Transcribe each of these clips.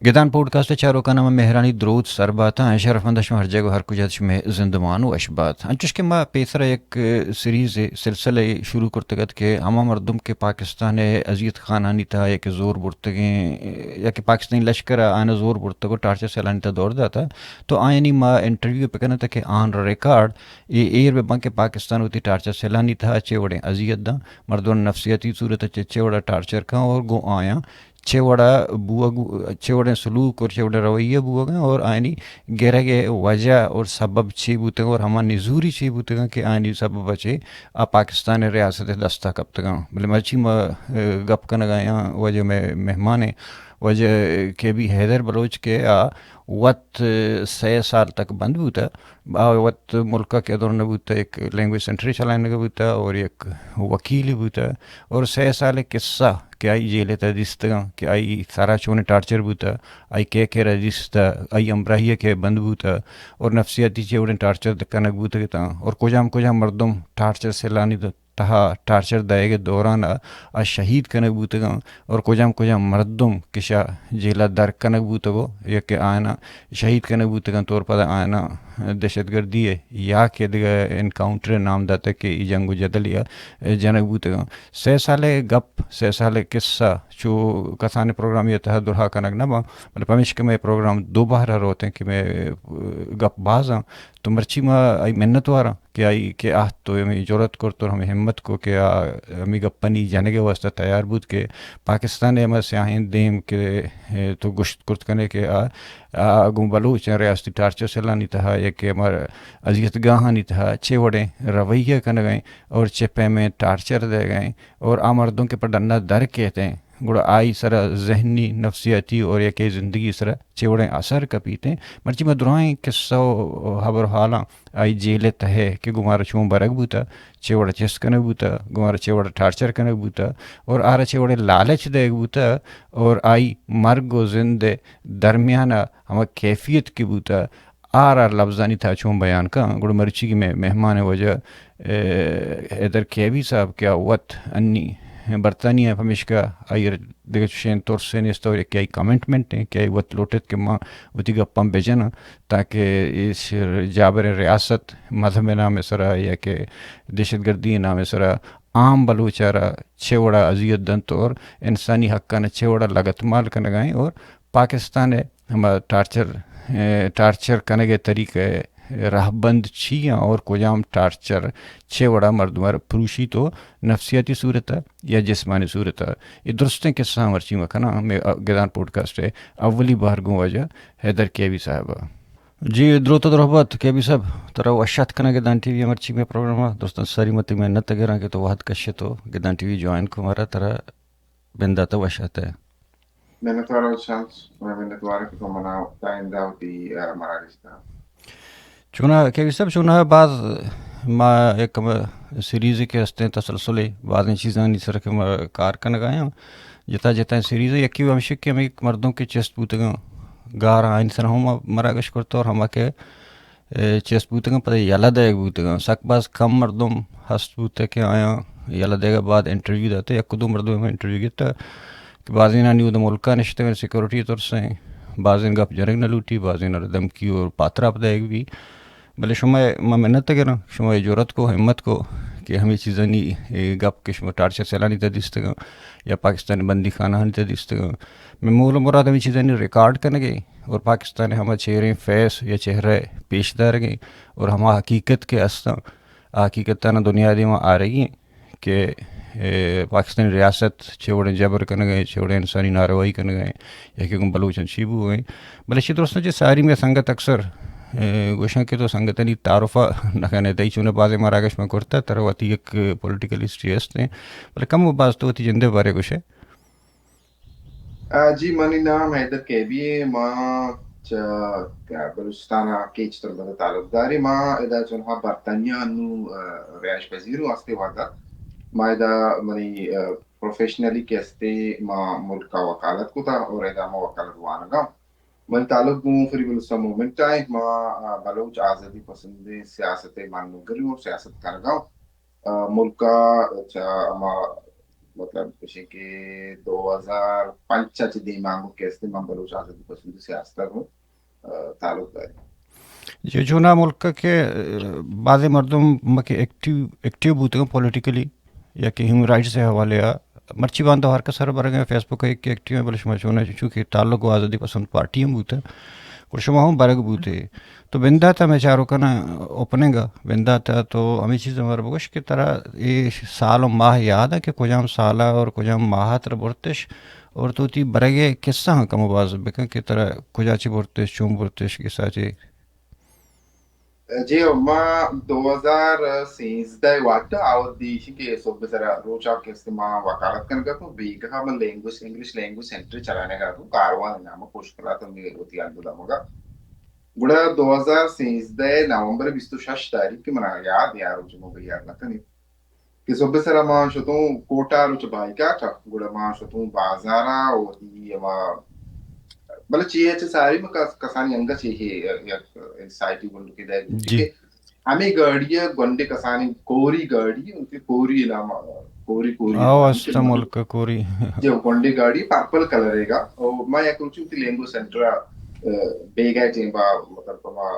گدان پوڈکاسٹ ءِ چاروکاں ماں مہرانی دروت سر بات اَنت۔ شرفمند شما ہر جاگہ و ہر کجا ات، شمئے زندمان وش بات۔ انچوش کہ ما پیسرا یک، ءَ، سیریز ءِ سلسلہ ءَ شروع کرتگ ات کہ ہما مردم کہ پاکستان ءِ اذیت خانہانی تہا یا کہ زور برتگیں، یا کہ پاکستانی لشکر ءَ آیاں زور برتگ و ٹارچر سیلانی تہا دور داتا، تو آیانی ما انٹرویو بکن ات کہ آن ریکارڈ اے ایر بہ بنت کہ پاکستان وتی ٹارچر سیلانی تہا چے وڑیں اذیت داں، مردم نفسیاتی صورت ءَ چے، چے وڑا ٹارچر کن اور گوں آیاں چے وڑا بوگ، چے وڑیں سلوک اور چے وڑیں رویہ بوگ ءَ اور آیانی گرگ ءِ وجہ اور سبب چی بوتگ اور ہما نزوری چی بوتگ کہ آیانی سبب ءَ چہ آ پاکستان ءِ ریاست ءِ دستا کپتگ۔ بلے مرچی ما، ءَ، گپ کنگ ءَ آں، واجہ مئے مہمان ایں، واجہ کے بی حیدر بلوچ کہ آ وت، ءَ، سئے سال تک بند بوتا۔ آ وت ملک ءَ کہ در نہ بوتا، یک لینگویج سینٹرے چلائینگ ءَ بوتا اور یک وکیلے بوتا اور سئے سال ءِ قصہ کہ آئی جیل ءِ تہا دیستگاں کہ آئی سرا چونیں ٹارچر بوتا، آئی کئے کئے را دیستا، آئی ہمراہی ءَ کئے بند بوتا اور نفسیاتی چے وڑیں ٹارچر کنگ بوتگ اتاں اور کجام کجام مردم ٹارچر سیلانی تہا ٹارچر دئیگ ءِ دوران ءَ آ شہید کنگ بوتگاں اور کجام کجام مردم کہ شہ جیل ءَ در کنگ بوتگو یا کہ آیانا شہید کنگ بوتگاں، تو پدا آیانا دہشت گردی ءِ یا کہ دگہ انکاؤنٹر ءِ نام داتگ کہ ای جنگ و جدلی ءَ جنگ بوتگاں۔ سئے سال ءِ گپ، سئے سال ءِ قصہ چو کسانیں پروگرامے ءِ تہا درہا کنگ نہ باں، بلے پمیشکہ مئے پروگرام دو بہر ءَ روت ایں کہ مئے، ءَ، گپ باز آں، تو مرچی ما آئی منت واراں کہ آئی کہ آہت تو ہمے جرات کرت اور ہمے ہمت کو کہ آ ہمے گپانی جنگ ءِ واستہ تیار بوت کہ پاکستان ءِ ہما سیاہیں دیم کہ، ءَ، تو گوشت کرت کنے کہ آ، آ گوں بلوچ ءِ ریاستی ٹارچر سیلانی تہا یا کہ ہما اذیت گاہانی تہا چے وڑیں رویہ کنگ ءَ ایں اور چے پیمیں ٹارچر دئیگ ءَ ایں اور آ مردم کہ پہ ڈنا در کیت ایں، گڑا آئی سرا ذہنی، نفسیاتی اور یا کہ زندگی سرا چے وڑیں اثر کپیت ایں۔ مرچی ما درائیں قصہ و حبر حالاں آئی جیل ءِ تہ ءَ کہ گوں مارا چون برگ بوتا، چے وڑا چست کنگ بوتا، گوں مارا چے وڑا ٹارچر کنگ بوتا اور آرا چے وڑیں لالچ دئیگ بوتا اور آئی مرگ و زند ءِ درمیان ءَ ہما کیفیت کہ بوتا، آرا لبزانی تہا چون بیان کن، گڑا مرچی کہ مئے مہمان ءِ واجہ، ءَ، حیدر کیبی صاحب کہ آ وت انی برطانیہ ءَ، پمیشکا آئی ءَ دگہ چشیں ترسے نیست اور یکے آئی کمٹمنٹ ایں کہ آئی وت لوٹت کہ ما وتی گپاں بجناں تاکہ اے شر-، جابریں ریاست مذہب ءِ نام ءِ سرا یا کہ دہشت گردی ءِ نام ءِ سرا عام بلوچ ءَ را چے وڑا اذیت دنت اور انسانی حقاں چے وڑا لگتمال کنگ ءَ ایں اور پاکستان ءِ ہما ٹارچر، ءَ، ٹارچر کنگ ءِ طریقہ ءِ رہبند چی آں اور کجام ٹارچر چے وڑا مردم ءَ را پروشیت و نفسیاتی صورت ءَ یا جسمانی صورت ءَ۔ اے درستیں قصہ مرچی ما کناں، مئے گدان پوڈکاسٹ ءِ اولی بہر گوں واجہ حیدر کیبی صاحب ءَ۔ جی، دروت و درہبات کیبی صاحب، ترا وش آتک کناں گدان ٹی وی ءَ مرچی مئے پروگرام ءَ۔ درستاں ساری متی منت ءَ گراں کہ تو وہد کشت و گدان ٹی وی جوائن کو مارا، ترا بندات ءَ وش آتک۔ منتوار آں شمس، من منتوار آں کہ تو منا دائم دعوتی، ءَ، مراگش دات۔ چونا کیبی صاحب، چونا باز ما یک ہم سیریز کہ ہستیں تسلسل بازیں چیزانی سر کہ ما کار کنگ ءَ آں۔ جتا جتا سیریز یکی ہمشی کہ ہمیں مردم کہ چست بوتگاں گار آئین سر ہم مراگش کرتا اور ہما کہ ءَ، چست بوتگاں، پدا یلہ دئیگ بوتگاں۔ سک باز کم مردم ہست بوتگ کہ آیاں یلہ دئیگ ءَ بعد انٹرویو داتہ۔ یک دو مردم ہم انٹرویو گپتہ کہ بازینانی اود ملکا نشتگ انت سیکورٹی ترس ءَ، بازین گپ جنگ نہ لوٹی، بازین ءَ دھمکی اور پاتراپ دئیگ بی۔ بلے شما، ما منت گراں، شما اے جرات کو، ہمت کو کہ ہمے چیزانی، اے، گپ کہ شما ٹارچر سیلانی تہ دیستگاں یا پاکستانی بندی خانہانی تہ دیستگاں، مئے مول و مراد ہمے چیزانی ریکارڈ کنگے اور پاکستان ءِ ہما چیریں فیس یا چہرہ پیش دارگیں اور ہما حقیقت کہ ہستاں، آ حقیقتاں دنیا ءِ دیما آرگی کہ، اے، پاکستانی ریاست چے وڑیں جبر کنگ ءَ، چے وڑیں انسانی ناروائی کنگ ءَ، یا کہ گوں بلوچاں چی بوگ ءَ۔ بلے چی درستاں چہ ساری مئے سنگت اکثر، اے، گوشاں کہ تو سنگتانی تعارف ءَ نہ کن ئے، تئی چونیں بازیں مراگش من کرتہ، ترا وتی یک پولیٹیکل ہسٹری ہست ایں، بلے کم و باز تو وتی جند ءِ بارے گوش ئے۔ آ، جی، منی نام حیدر کیبی ایں۔ ما چہ بلوچستان ءَ کیچ تربت ءَ تعلق داریں۔ ما ادا چونہا برطانیہ ءَ نوں، آ، رہائش پذیر اوں ہستیں وہد ءَ۔ ما ادا منی، آ، پروفیشنلی کہ ہستیں ما ملک ءَ وکالت کتا اور ادا ما وکالت وانگ ءَ۔ منی تعلق گوں فری بلوچستان موومنٹ ءَ ایں۔ ما، آ، بلوچ آزادی پسندیں سیاست ءِ منوگر اوں اور سیاست کنگ ءَ اوں۔ آ، ملک ءَ چہ ہما مطلب گوشیں کہ دو ہزار پنچ ءَ چہ دیما انگو کہ است من بلوچ آزادی پسند سیاست ءَ گوں، ءَ، تعلق داری۔ جی، چونا ملک کہ، ءَ، بعض مردم مکہ ایکٹیو، ایکٹیو بوتگاں پولیٹیکلی یا کہ ہیومن رائٹس ءِ حوالے ءَ، مرچی باندا ہر کس ءَ برگ ءَ فیس بک ءَ کہ ایکٹیو ہیں، بلے شما چونا چونکہ تعلق گوں آزادی پسند پارٹی ہم بوتگ، گڑا شما ہم برگ بوتے۔ تو بندات ءَ مئے چاروکاں اوپننگ ءَ بندات ءَ تو ہمے چیز ہمارا بگوش کہ ترا اے سال و ماہ یاد ایں کہ کجام سال ءَ اور کجام ماہ ءَ ترا برتش، اور تو وتی برگ ءِ قصہ ہم کمو باز بکن کہ ترا کجا چہ برتش، چون برتش، کسا چہ؟ جی، ما دو ہزار سیزدہ ءَ وھد ءَ آ وھدی ایشی کہ صبح سرا روچ ءَ کہ است ما وکالت کنگ ءَ اتوں، بیگاہ ءَ من لینگویج، انگلش لینگویج سینٹر چلائینگ ءَ اتوں، کاروان نام ءَ پوشکلات ءَ وتی ہند ءُ دمگ ءَ۔ گڑا دو ہزار سیزدہ نومبر بیست و شش تاریخ کہ منا یاد ایں، آ روچ من بے یاد نہ کنیں کہ صبح سرا ما شتوں کوٹا روچ بائیکاٹ ءَ، گڑا ما شتوں بازار ءَ وتی ہما، بلے چی اے چہ ساری ما کس-، کسانی انگت چی اے یک انسائٹی گنڈکے دئے بوتی جی۔ کہ ہمے گاڑی ءَ گونڈیں کسانیں کوری گاڑی، کہ کوری نام ءَ، کوری، کوری آو نام ءَ است ملک ءَ کوری۔ جی، گونڈیں گاڑی پرپل کلر ءِ گا۔ او ما یک روچے وتی لینگویج سینٹر ءَ، ءَ، بیگاہ ءِ ٹیم ءَ، مطلب، ما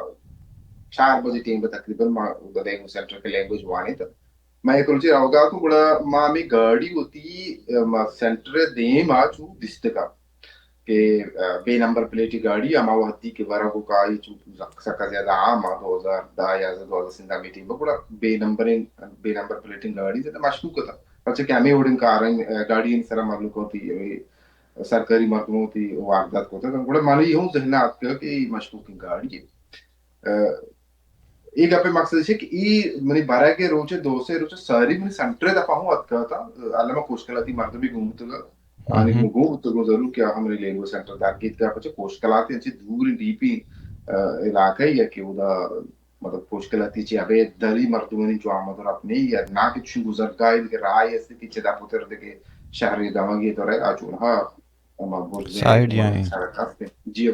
چار بجے ٹیم ءَ تقریباً ما اودا لینگویج سینٹر کہ لینگویج وانینت۔ ما یک روچے روگا اتوں، گڑا ما ہمے گاڑی وتی، ءَ، ما سینٹر ءِ دیم ءَ چو دیستگ ءَ کہ، ءَ، بے نمبر پلیٹی گاڑی، ہما وھدی کہ ورگ ءُ کائی چو سک-، سکا زیادہ عام ءَ، دو ہزار دہ یازدہ، دو ہزار سیزدہ ہمے ٹیم ءَ، گڑا بے نمبریں، بے نمبر پلیٹیں گاڑی زیادہ مشکوک اتاں، پرچا کہ ہمے وڑیں کاریں، ءَ، گاڑی سرا مھلوک وتی، ءَ، سرکاری مردم وتی واردات کتگ۔ گڑا منی ہوں ذہن ءَ اتکگ کہ اے مشکوکیں گاڑی اے۔ ءَ، اے گپ ءِ مقصد ایش کہ اے منی برگ ءِ روچ ءَ دو سے روچ ءَ ساری منی سینٹر ءِ دپ ءَ ہوں اتکگ اتاں۔ الما کوشکلاتی مردمے گون بوتگ ات، آنی گوں گون بوتگ، گوں ضرور کہ آہاں منی لینگویج سینٹر در گیتک ءَ، پرچا کوشکلاتی انچیں دوریں ڈیپیں، ءَ، علاقہ یے کہ اودا، مطلب، کوشکلاتی چہ ابید دری مردمانی جوان مدر اپ نہیں یا نہ کہ چون گزرگاہی دگہ راہے است کہ چدا پتر دگہ شہرے دمگے تو رہے، آ چونہا ہما برزیں سائیڈ یا ہیں۔ سڑک است۔ جی۔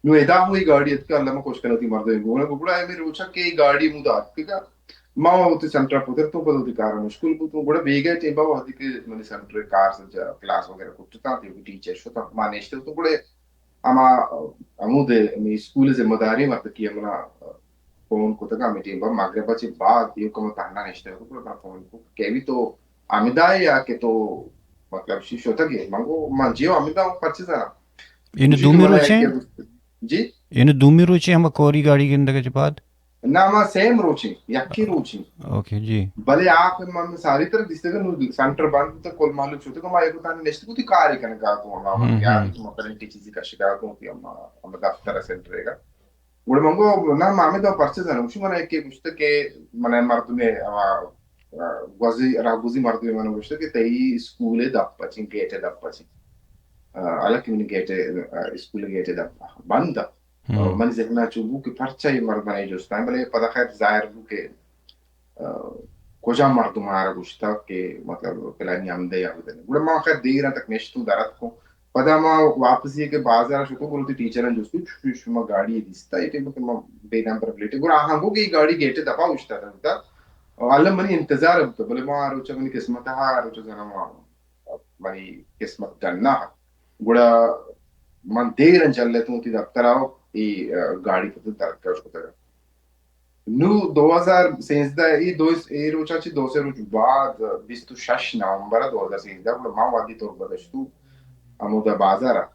نوں ادا ہوں اے گاڑی اتکا، الما کوشکلاتی مردم گون ءَ، گڑا ہمے روچا کہ اے گاڑی ہمودا اتکگا، ما وتی سینٹر ءَ پترتوں، پدا وتی کار ءَ مشغول بوتوں۔ گڑا بیگاہ ءِ ٹیم ءَ وھدی کہ منی سینٹر ءِ کار سجا کلاس وغیرہ کٹتاں، تئی ٹیچر شتاں، ما نشتگ اتوں۔ گڑا ہما ہمود ءِ ہمے اسکول ءِ ذمہ داریں مردکے ءَ منا فون کتگ، ہمے ٹیم ءَ مغرب ءَ چہ بعد ایوک ءَ من تہنا نشتگ اتوں، گڑا منا فون کت کہ کیوی تو ہمدا ئے یا کہ تو، مطلب، شی شتگ ئے؟ من گو، من جیو ہمدا آں، پرچہ زاناں؟ اے نوں گوشی کہ دومی منا روچ ایں؟ یک جی؟ اے نوں دومی روچ ایں ہما کوری گاڑی گندگ ءَ چہ بعد؟ نہ، ما سیم روچ ایں، یکیں روچ ایں۔ اوکے، جی۔ بلے آ کہ من ساری طرح دیستگ، نوں سینٹر بند بوتگ، کل مہلوک شتگ، ما یک تانی نشتگ، وتی کارے کنگ ءَ اتوں، ہما ہم، یار ہم۔ تو ما پرنٹی چیزی کشگ ءَ اتوں، وتی ہما، ہما دفتر ءِ سینٹر ءِ گا۔ گڑا من گو، نہ، ما ہمے دو پرچہ زاناں؟ گوشی، من یکے گوشتگ کہ من مردمے، آ، آ، گوزی، راہگوزی مردمے من گوشتگ کہ تئی اسکول ءِ دپ ءَ چہ، گیٹ ءِ دپ ءَ چہ۔ آ، حالانکہ منی گیٹ ءِ، آ، اسکول ءِ گیٹ ءِ دپ ءَ بند ءَ۔ ہم۔ آ، منی ذہن ءَ چو بو کہ پرچا اے مرد من ءَ جست ءَ، بلے پدا خیر ظاہر بو کہ ءَ، کجام مردم آرا گوشتگ کہ مطلب پلانی ہمدے یا بدنے۔ گڑا ما خیر دیر تک نشتوں، در اتکوں۔ پدا ما واپسی کہ بازار شتوں، گڑا وتی ٹیچراں جست کت، چو شما گاڑی دیستا؟ اے ٹائم کہ ما بے نمبر پلیٹ۔ گڑا آہاں گو کہ اے گاڑی گیٹ ءِ دپا اوشتاتگ بوتا۔ الم منی انتظار بوتا، بلے ما آ روچ منی قسمت ءَ، آ روچ زاناں ما، منی قسمت ڈنا۔ گڑا من دیر جلتوں وتی دفتر ءَ، اے، ءَ، گاڑی پتو درکش کتگ۔ نوں دو ہزار سیزدہ، اے دو، اے روچا چہ دو سے روچ بعد، بیست و شش نومبر دو ہزار سیزدہ، گڑا ما وہدی تربت ءَ شتوں ہمودا بازار ءَ۔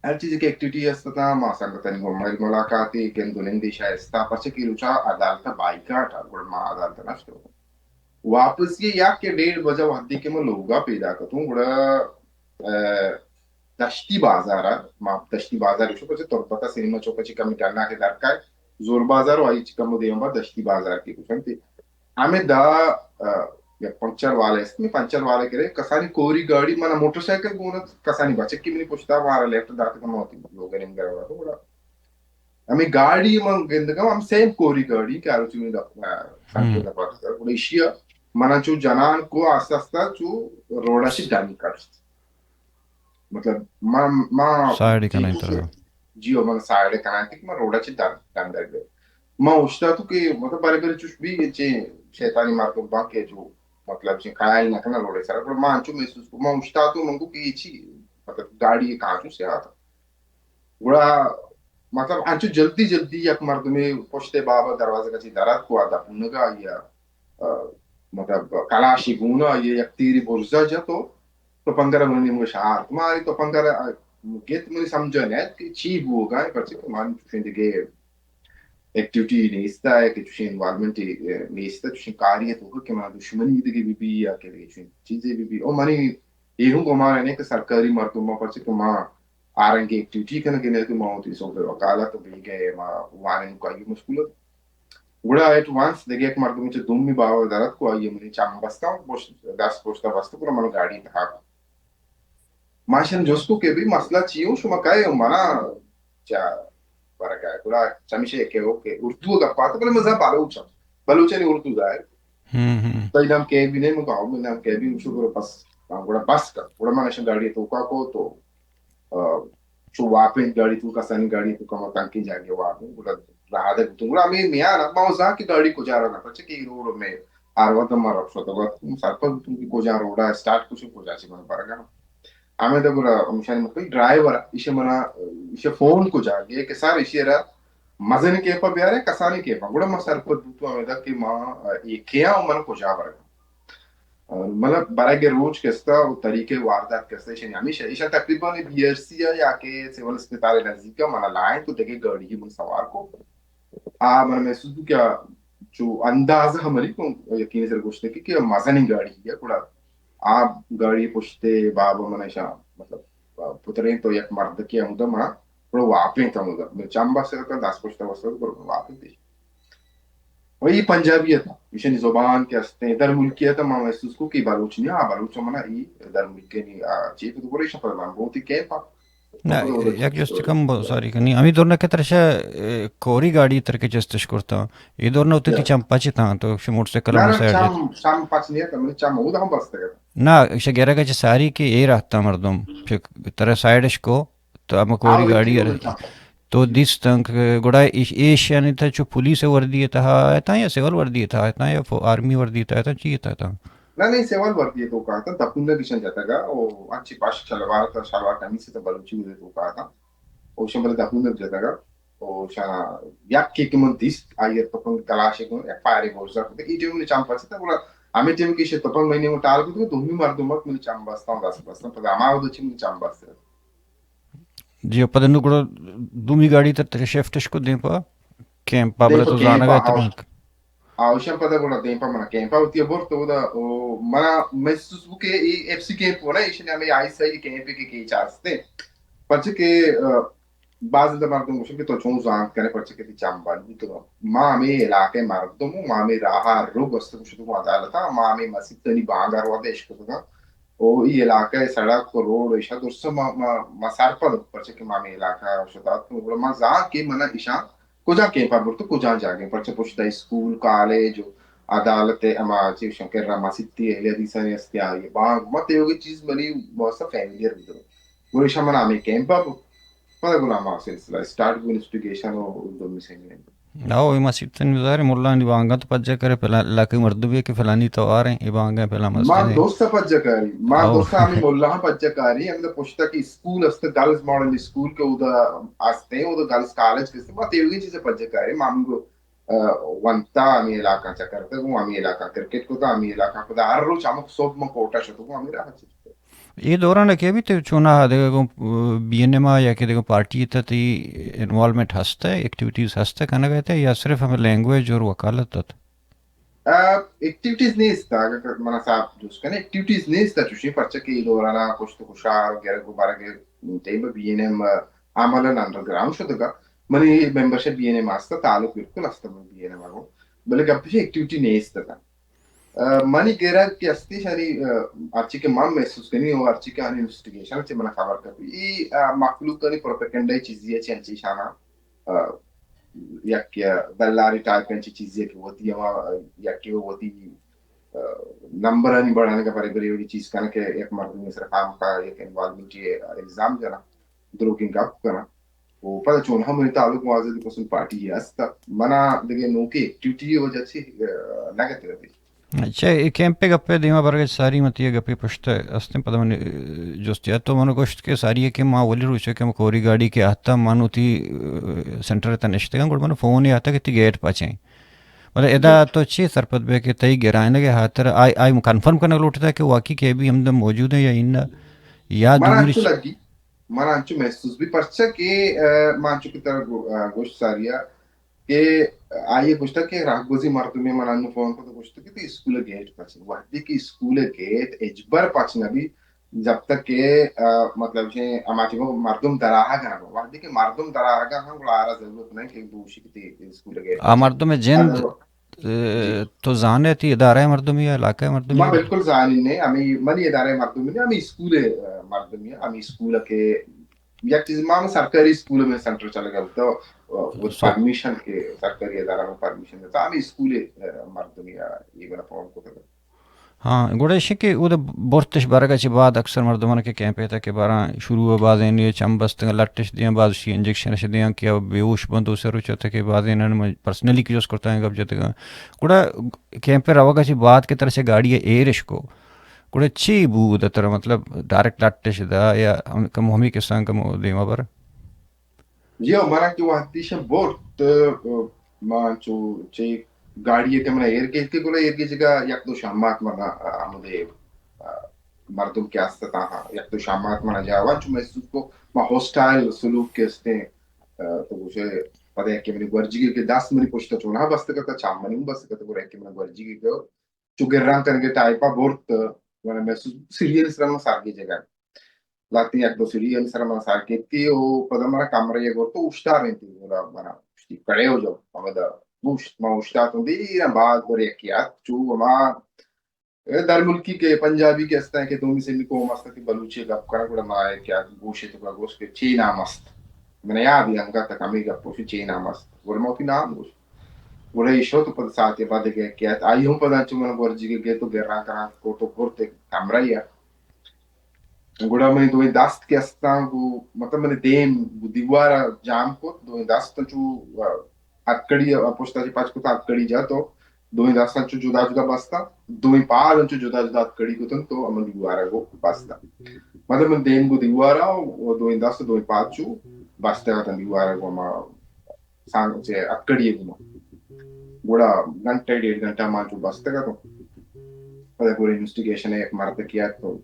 ہر چیزے کہ ایکٹیویٹی است اتاں، ما سنگتانی گوں مل ملاقاتے، گند و نندے شائستہ، پرچہ کہ روچا عدالت ءَ بائیکاٹ ءَ، گڑا ما عدالت ءَ نشتوں۔ واپسی ءَ یک یا ڈیڑھ بجہ وہدی کہ ما لوگا پیداک اتوں، گڑا، ءَ، دشتی بازار ءَ، ما دشتی بازار ءَ شو، پرچہ تربت ءَ سینما چوک ءَ چہ کمے ڈنا کہ درکائے، زور بازار و آئی چہ کمو دیم ءَ دشتی بازار کہ گوشنت۔ ہمے دا، ءَ، یک پنکچر والے است، ہمے پنکچر والے کرے، کسانی کوری گاڑی، منا موٹر سائیکل گون ات، کسانی بچکی منی پشتا مارا لفٹ دات کہ ما وتی لوگ ءَ نیم گرا گڑا۔ ہمے گاڑی من گندگا، ہم سیم کوری گاڑی کہ آروچی منی دپ-، ءَ، سنٹر دپا اتکا۔ گڑا ایشی ءَ منا چو جنان کو آستہ آستہ چو روڈا چہ ڈن کشت۔ مطلب، ما، ما سائیڈ کنائیں ترا۔ جی، او من سائیڈ کنائیں کہ من روڈا چہ ڈن، ڈن در گئے۔ ما اوشتاتوں کہ مطلب، بارے بارے چوش بی چے شیطانی مردم باں کہ جو مطلب چی خیال نہ کناں روڈ ءِ سرا، گڑا ما انچو محسوس کو، ما اوشتاتوں، من گو کہ اے چی، مطلب گاڑی کانچو سے آتا، گڑا مطلب انچو جلدی جلدی یک مردمے پشت ءِ بابا دروازگ ءَ چی در اتک و آ دپونگا یا، آ، مطلب کلاشی گونا یا یک تیری برزا جت و تپنگ ءَ را منی نیمگا شہارت۔ ما آئی تپنگ ءَ را، آ، گت، منی سمجھا نیت کہ چی بوگا ایں، پرچہ کہ من چوشیں دگہ ایکٹیویٹی نیست ءَ کہ چوشیں انوالومنٹ نیست ءَ، چوشیں کاری ءِ توکا کہ منا دشمنی دگہ بہ بی یا کہ دگہ چوشیں چیزے بہ بی۔ او منی اے ہوں گمان نہ کہ سرکاری مردم ما، پرچہ کہ ما آ رنگیں ایکٹیویٹی کنگ ءَ نہ اتیں، ما وتی سوب ءِ وکالت ءَ بیگہ ما وانینوک آئی مشغول ات۔ گڑا ایٹ وانس دگہ یک مردمے چہ دومی باہو در اتک و آئی منی چم بستاں، پشت، دست پشت ءَ بست، گڑا من گاڑی تہا کت۔ ما اشانی جست کو کہ بھئی مسئلہ چی ہو، شما کئے ہو؟ منا چہ ورگا۔ گڑا چمیشے کہ او کہ اردو گپ آتا، بلے مزہ بلوچ ہم، بلوچانی اردو ظاہر۔ ہم، ہم۔ تو نام کے بھی نہیں، من کہا، نام کے بھی، شکر بس۔ گڑا بس کر۔ گڑا من اشان گاڑی توکا کو تو، آ، چو واپیں گاڑی تو، کسانی گاڑی تو کما تنکی جاگے واپیں۔ گڑا راہ دے تو۔ گڑا ہمیں میان ما زان کہ گاڑی کجا رہنا، پچے کہ روڈ میں آروت ما رکھ شو تو، سرپد تو کہ کجا روڈا اسٹارٹ کچھ کجا چی من برگا۔ ہمیں دا گڑا ہمشانی مطلب ڈرائیور، ایشی منا، ایشی فون کو جاگے کہ سر ایشی را مزن کیمپا بیارے، کسانی کیمپا۔ گڑا ما سرپد بوتو ہمیں دا کہ ما، اے، کیا و من کجا برگا۔ مطلب برگ روچ کستا و طریقے واردات کستا ایشانی ہمیشہ، ایشان تقریباً بی آر سی یا کہ سول اسپتال نزدیکا منا لائن تو دگہ گاڑی من سوار کو۔ آ من محسوس بو کہ آ چو اندازہ ہمری کو یقین سر گوشتے کہ، کہ مزنی گاڑی ہے، گڑا آ گاڑی پشتے بابا من ایشاں، مطلب، پتریں تو یک مردکے ہمودا منا گڑا واپیں تو ہمودا۔ من چم بس کرتا، دست پشتا بس کرتا، گڑا واپیں تے۔ و اے پنجابی ات، ایشانی زبان کہ استیں، در ملکی ات، ما محسوس کو کہ بلوچ نہیں، آ بلوچ منا اے در ملکی نہیں، آ چی تو گڑا ایشاں پر من بہت ہی کیمپ آ۔ نہ، یک جست کم بو ساری کنی۔ ہمیں دورنا کہ ترشا، اے، کوری گاڑی ترکے جستش کرتا۔ اے دورنا ہوتے تی چم پچ تاں، تو شی موٹر سائیکل نہ، ہم نہ، سائیڈ چم، چم پچ نہیں تھا، منی چم ہمود ہم بستے گا۔ نہ، شی گیرا کا چہ ساری کہ اے رہتا مردم، شی ترا سائیڈش کو، تو ہم کوری آؤ، گاڑی اے ار-، تو دیستاں کہ گڑا ایش، ایش یعنی تھا چو پولیس وردی تھا، تھا یا سول وردی تھا، تھا یا فو-، آرمی وردی تھا، تھا چی تھا، تھا؟ نہ، نہیں، سیوال وردی ءِ توکا اتاں، دپونگ ایشاں جتگ ءَ، او انچیں پشک شلوار اتاں، شلوار قمیص اتاں، بلوچی ءِ توکا اتاں۔ او ایشاں بلے دپونگ جتگ ءَ، او ایشاں یکے کہ من دیست، آئی ءَ تپنگ کلاشے گون، یک فائرے برزا کتگ۔ اے ٹیم منی چم پچ اتاں، گڑا ہمے ٹیم کہ ایشی تپنگ منی نیمگ ٹال کتگ، دومی مردم ات منی چم بستاں، دست بستاں، پدا ہما وھد ءَ چہ منی چم بست۔ جی، پدا نوں گڑا دومی گاڑی تر ترے شفٹش کو دیم پہ کیمپ ءَ، بلے تو زانگ ءَ اتاں۔ آ، اوشاں پدا گڑا دیم پہ منا کیمپ ءَ وتی برت اودا، او منا محسوس بو کہ اے ایف سی کیمپ ہو نا، ایشی ہمے آئی ایس آئی کیمپ کہ کیچ آستے۔ پرچہ کہ، آ، باز انت مردم گوشن کہ تو چون زانت کنے، پرچہ کہ تی چم بند بوتگ۔ ما ہمے علاقہ مردم، ما ہمے راہ ءَ رو گوست گوشت عدالت ءَ، ما ہمے مسیت تنی بانگ ءَ رو اشکتگاں۔ او ای علاقہ سڑک و روڈ ایشا درست ما، ما، ما سرپد، پرچہ کہ ما ہمے علاقہ شتات، گڑا ما زان کہ منا ایشاں کجا کیمپا برت، کجا جاگہ، پرچہ پشتا اسکول، کالج و عدالت، اما چی گوشن کرا مسیتی اہل حدیثانی ہستی آئی بانگ، ما تیوگی چیز منی واسطہ فیملیئر بوتگ۔ گڑا ایشاں منا ہمے کیمپا برت۔ پدا گڑا ہما سلسلہ اسٹارٹ بو، انویسٹیگیشن و دومی سیمینار۔ او، اے مسیت نظر ملانی بانگاں تو پجا کرے، پلان علاقے مردم ہے کہ فلانی توار ہیں، اے بانگا فلان مسجد ہے۔ ما دوست پجا کاری، ما دوست ہمیں ملا پجا کاری، ہمیں پشتا کہ اسکول است، گرلز ماڈل اسکول کہ اودا است ہیں، اودا گرلز کالج کہ است، ما تیوگی چیز پجا کاری، ما ہمیں گو، آ، ونتا ہمیں علاقہ چکر تک، ہمیں علاقہ کرکٹ کو تا، ہمیں علاقہ خدا ہر روز ہم صبح ما کوٹا شتو، ہمیں راہ چکر۔ اے دوران کہ بیت چونا دگہ گوں بی این ایم ءَ یا کہ دگہ پارٹی تہ تئی انوالومنٹ ہست، ایکٹیویٹیز ہست کنگ ءَ تہ یا صرف ہمیں لینگویج اور وکالت ات؟ آ، ایکٹیویٹیز نیست، اگر منا صاحب جست کنے، ایکٹیویٹیز نیست چوشیں، پرچہ کہ اے دورانا کشت و کشار و گرگ و برگ ٹیم بی این ایم عملاً انڈرگراؤنڈ شتگا۔ منی ممبرشپ بی این ایم ہست، تعلق بالکل ہست من بی این ایم گوں، بلے گپ ایکٹیویٹی نیست اتاں۔ آ، منی گرگ کہ ہستی شانی، آ، ہرچی کہ من محسوس کنی و ہرچی کہ آنی انویسٹیگیشن چہ من خبر کپی، ای، آ، مخلوق آنی پروپیگنڈا چیزی ہے چہ انچی شانا، آ، یک یا دلاری ٹائپ انچی چیزی ہے کہ وتی ہما، آ، یکی وتی، آ، نمبر آنی بڑھانے کا بری بری وڑی چیز کنا کہ یک مردمی سر خام کا یک انوالومنٹ الزام جنا، دروگیں گپ کنا۔ و پدا چون ہم منی تعلق معزز پسند پارٹی ہست، منا دگہ نوکیں ایکٹیویٹی وجہ چی، آ، نہ گتے۔ اچھا، اے کیمپ ءِ گپ ءَ دیما برگ ءَ ساری من تئی گپ ءِ پشت ءَ استیں، پدا من جست ءَ تو من گوشت کہ ساری ءَ کہ ما اولی روچ ءَ کہ ما کوری گاڑی کہ آتاں، من وتی سینٹر ءِ تہ نشتگاں، گڑا من فون ءَ آتا کہ تئی گیٹ پچیں۔ مطلب ادا تو چی سرپد بے کہ تئی گرائینگ ءِ ہاتر آئی، آئی کنفرم کنگ لوٹتا کہ واقعی کہ بھی ہمدا موجود ہیں یا اناں، یا منا دوری انچو چ- لگی، منا انچو محسوس بھی پرچا کہ، آ، ما انچو کہ ترا گو-، آ، گوشت ساری ءَ کہ آئی ءَ گوشتگ کہ راہگوزی مردمے من انوں فون کت ءُ گوشت کہ تئی اسکول ءِ گیٹ پچ انت۔ وہدے کہ اسکول ءِ گیٹ ہچبر پچ نہ بیت، جب تک کہ، آ، مطلب چہ ہما چہ مردم در آہگ نہ بنت۔ وہدے کہ مردم در آہگ ءَ ہم گڑا آرا ضرورت نہیں کہ دوشی کہ تئی اسکول ءِ گیٹ آ پچ انت۔ مردم ءِ جند، اگر، اے، جی۔ تو زانے تئی ادارہ ءِ مردمی یا علاقہ ءِ مردمی؟ ما بالکل زانیں نے، ہمیں منی ادارہ ءِ مردمی نے، ہمیں اسکول ءِ، آ، مردمی، ہمیں اسکول ءَ کہ یک چیز ما ہم سرکاری اسکول ءَ من سینٹر چلگ ءَ بوتگ، آ، وت سو- پرمیشن کہ سرکاری ادارہ من پرمیشن دیتا، ہمیں اسکول ءِ، آ، مردمی آ، اے منا فون کتگ۔ ہاں، گڑا ایش کہ اود برتش برگ ءَ چہ بعد اکثر مردمان کہ کیمپ ءِ تہ کہ باراں شروع ءَ بازیں چم بستگ، لٹش دیاں، باز شی انجیکشن اش دیاں کہ بے ہوش بنت، دو سے روچ ءَ تہ کہ بازیں من پرسنلی کہ جست کرتا گپ جتگ۔ گڑا کیمپ ءَ روگ ءَ چہ بعد کہ ترا چہ گاڑی ءَ ایر اش کو، گڑا چی بو ادا ترا، مطلب ڈائریکٹ لٹش دا یا ہم-، کمو ہمے قصہ کمو دیما بر؟ جی ہو، منا کہ وہدیشاں برت، ما چو چہ گاڑی ءَ کہ منا ایر گیج کہ گڑا ایر گیجگ ءَ یک دو شامات منا، آ، ہمودے، آ، مردم کہ است اتاں، ہاں، یک دو شامات منا جاوان چو محسوس کو، ما ہوسٹائل سلوک کہ استیں، آ، تو گوشے پدا کہ منی گورجیگی کہ دست منی پشت ءَ چوناہا بستگ ات، چم منی ہم بستگ ات، گڑا کہ منی گورجیگی کہ چو گران کنگے ٹائپا برت، من محسوس سیڑھی سرا من سر گیجگ ءَ۔ لہتیں یک دو سیڑھی سرا من سر کیتی و پدا منا کمرہ ءَ برت و اوشتارینتی، گڑا منا گوشتی کڑے ہو جاؤ، ہمدا اوشت، ما اوشتاتوں۔ دیرا بعد گڑا یکی آت، چو ہما درملکی کہ پنجابی کہ استاں کہ دومی سیمی قوم است کہ بلوچی گپ کناں، گڑا ما کہ گوشے تو گوشت کہ چی نام است؟ من یاد ہی انگا تک ہمیں گپ پوشی چی نام است؟ گڑا ما وتی نام گوشت۔ گڑا ایشو تو پد ساعت بعد گئے کہ آئی ہم پدا چو من گورجی گئے تو گران کران کو تو برتے کمرہ یا۔ گڑا منی دوئیں دست کہ استاں گو، مطلب منی دیم گو دیوارا جام کت، دوئیں دست چو، آ، ہتکڑی، آ، پشتا چہ پچ کت، ہتکڑی جت و دوئیں دستاں چو جدا جدا بستاں، دوئیں پاد انچو جدا جدا ہتکڑی کتن تو ہمن دیوارا گو بستاں۔ مطلب من دیم گو دیوارا و دوئیں دست دوئیں پاد چو بستگ اتاں دیوارا گو ہما سانگ چہ ہتکڑی گوما۔ گڑا گھنٹہ ڈیڑھ گھنٹہ ما چو بستگ اتوں۔ پدا گڑا انویسٹیگیشن ءَ یک مردکے ات تو،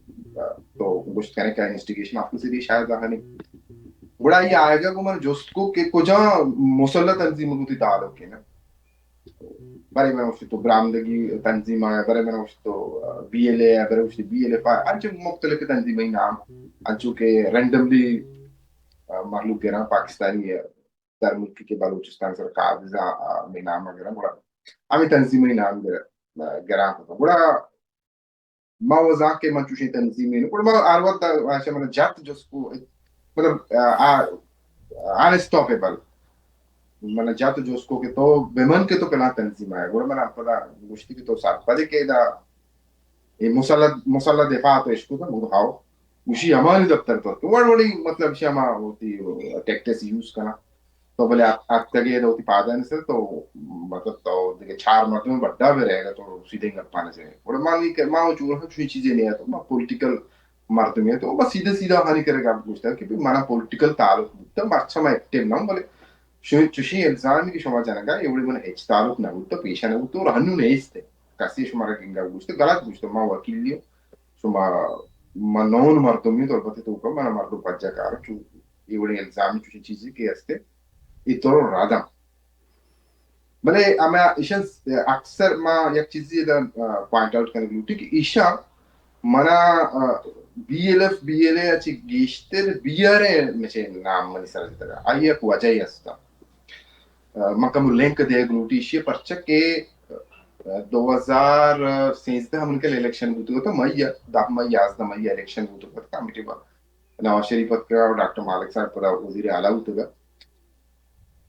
تو گوشت کنے کہ انویسٹیگیشن آفیسر ءَ شاید آہانی۔ گڑا آئی آیگا گو من جست کو کہ کجا مسلح تنظیم گو تئی تعلق ہے نا؟ برے من گوشت تو برامدگی تنظیم آیا، برے من گوشت تو، آ، بی ایل اے آیا، برے گوشت بی ایل ایف آیا، انچو مختلف تنظیمی نام، انچو کہ رینڈملی، آ، مخلوق گراں پاکستانی ہے۔ درملکی کہ بلوچستان سر قابض آ، آ، مئے نام ءَ گراں، گڑا ہمے تنظیمانی نام گر-، گراں کتاں۔ گڑا ما وزاں کہ من چوشیں تنظیمے نوں، گڑا ما ہر وقت آشا من جت جست کو، مطلب، آ، آ، انسٹاپیبل۔ من جت جست کو کہ تو بمن کہ تو پلان تنظیم آئے۔ گڑا من پدا گوشتی کہ تو سرپدے کہ ادا اے مسلح، مسلح دفاع تو اشکو تھا، گڑا ہاؤ۔ گوشی ہمانی دفتر تو۔ تو وڑ وڑی مطلب شی ہما ہوتی ٹیکٹس یوز کنا۔ تو بلے ات-، اتکگے تو وتی پادانی سر تو مطلب تو دیگه چار مردم بڈا بہ رہے گا تو سیدھے گپانے سے۔ گڑا ما نہیں کہ ما چون ہم چوی چیزیں نہیں تو ما پولیٹیکل مردمے تو بس سیدھے سیدھا ہانی کرے گپ گوشتا کہ بھی منا پولیٹیکل تعلق بوتا، مرچا ما ایکٹیو نہ ہوں، بلے شو-، چوشی الزامی کہ شما جنگا اے وڑی من ہچ تعلق نہ بوتا، پیشہ نہ بوتا اور ہنو نیست۔ کسی شما را گنگا گوشت، غلط گوشت، ما وکیلی ہوں۔ شما، من نون مردمی تو البتہ تو کا من مردم پجا کار چو اے وڑی الزامی چوشی چیزی کہ ہستے، اے تو رادم۔ بلے ہمے ایشاں اکثر ما یک چیزے دا، آ، پوائنٹ آؤٹ کنگ لوٹی کہ ایشاں منا، آ، B L F, B L A ءَ چہ گیشتر بی آر اے مچے نام منی سر جتگ۔ آئی یک وجہ ہی است۔ آ، من کمو لنک دیگ لوٹی ایشی پرچہ کہ، آ، دو ہزار سیزدہ من کل الیکشن بوتگ تو مئی، دہ مئی، یازدہ مئی الیکشن بوتگ تو کمیٹی با نواز شریف اتکگ و ڈاکٹر مالک صاحب پدا وزیر اعلیٰ بوتگ۔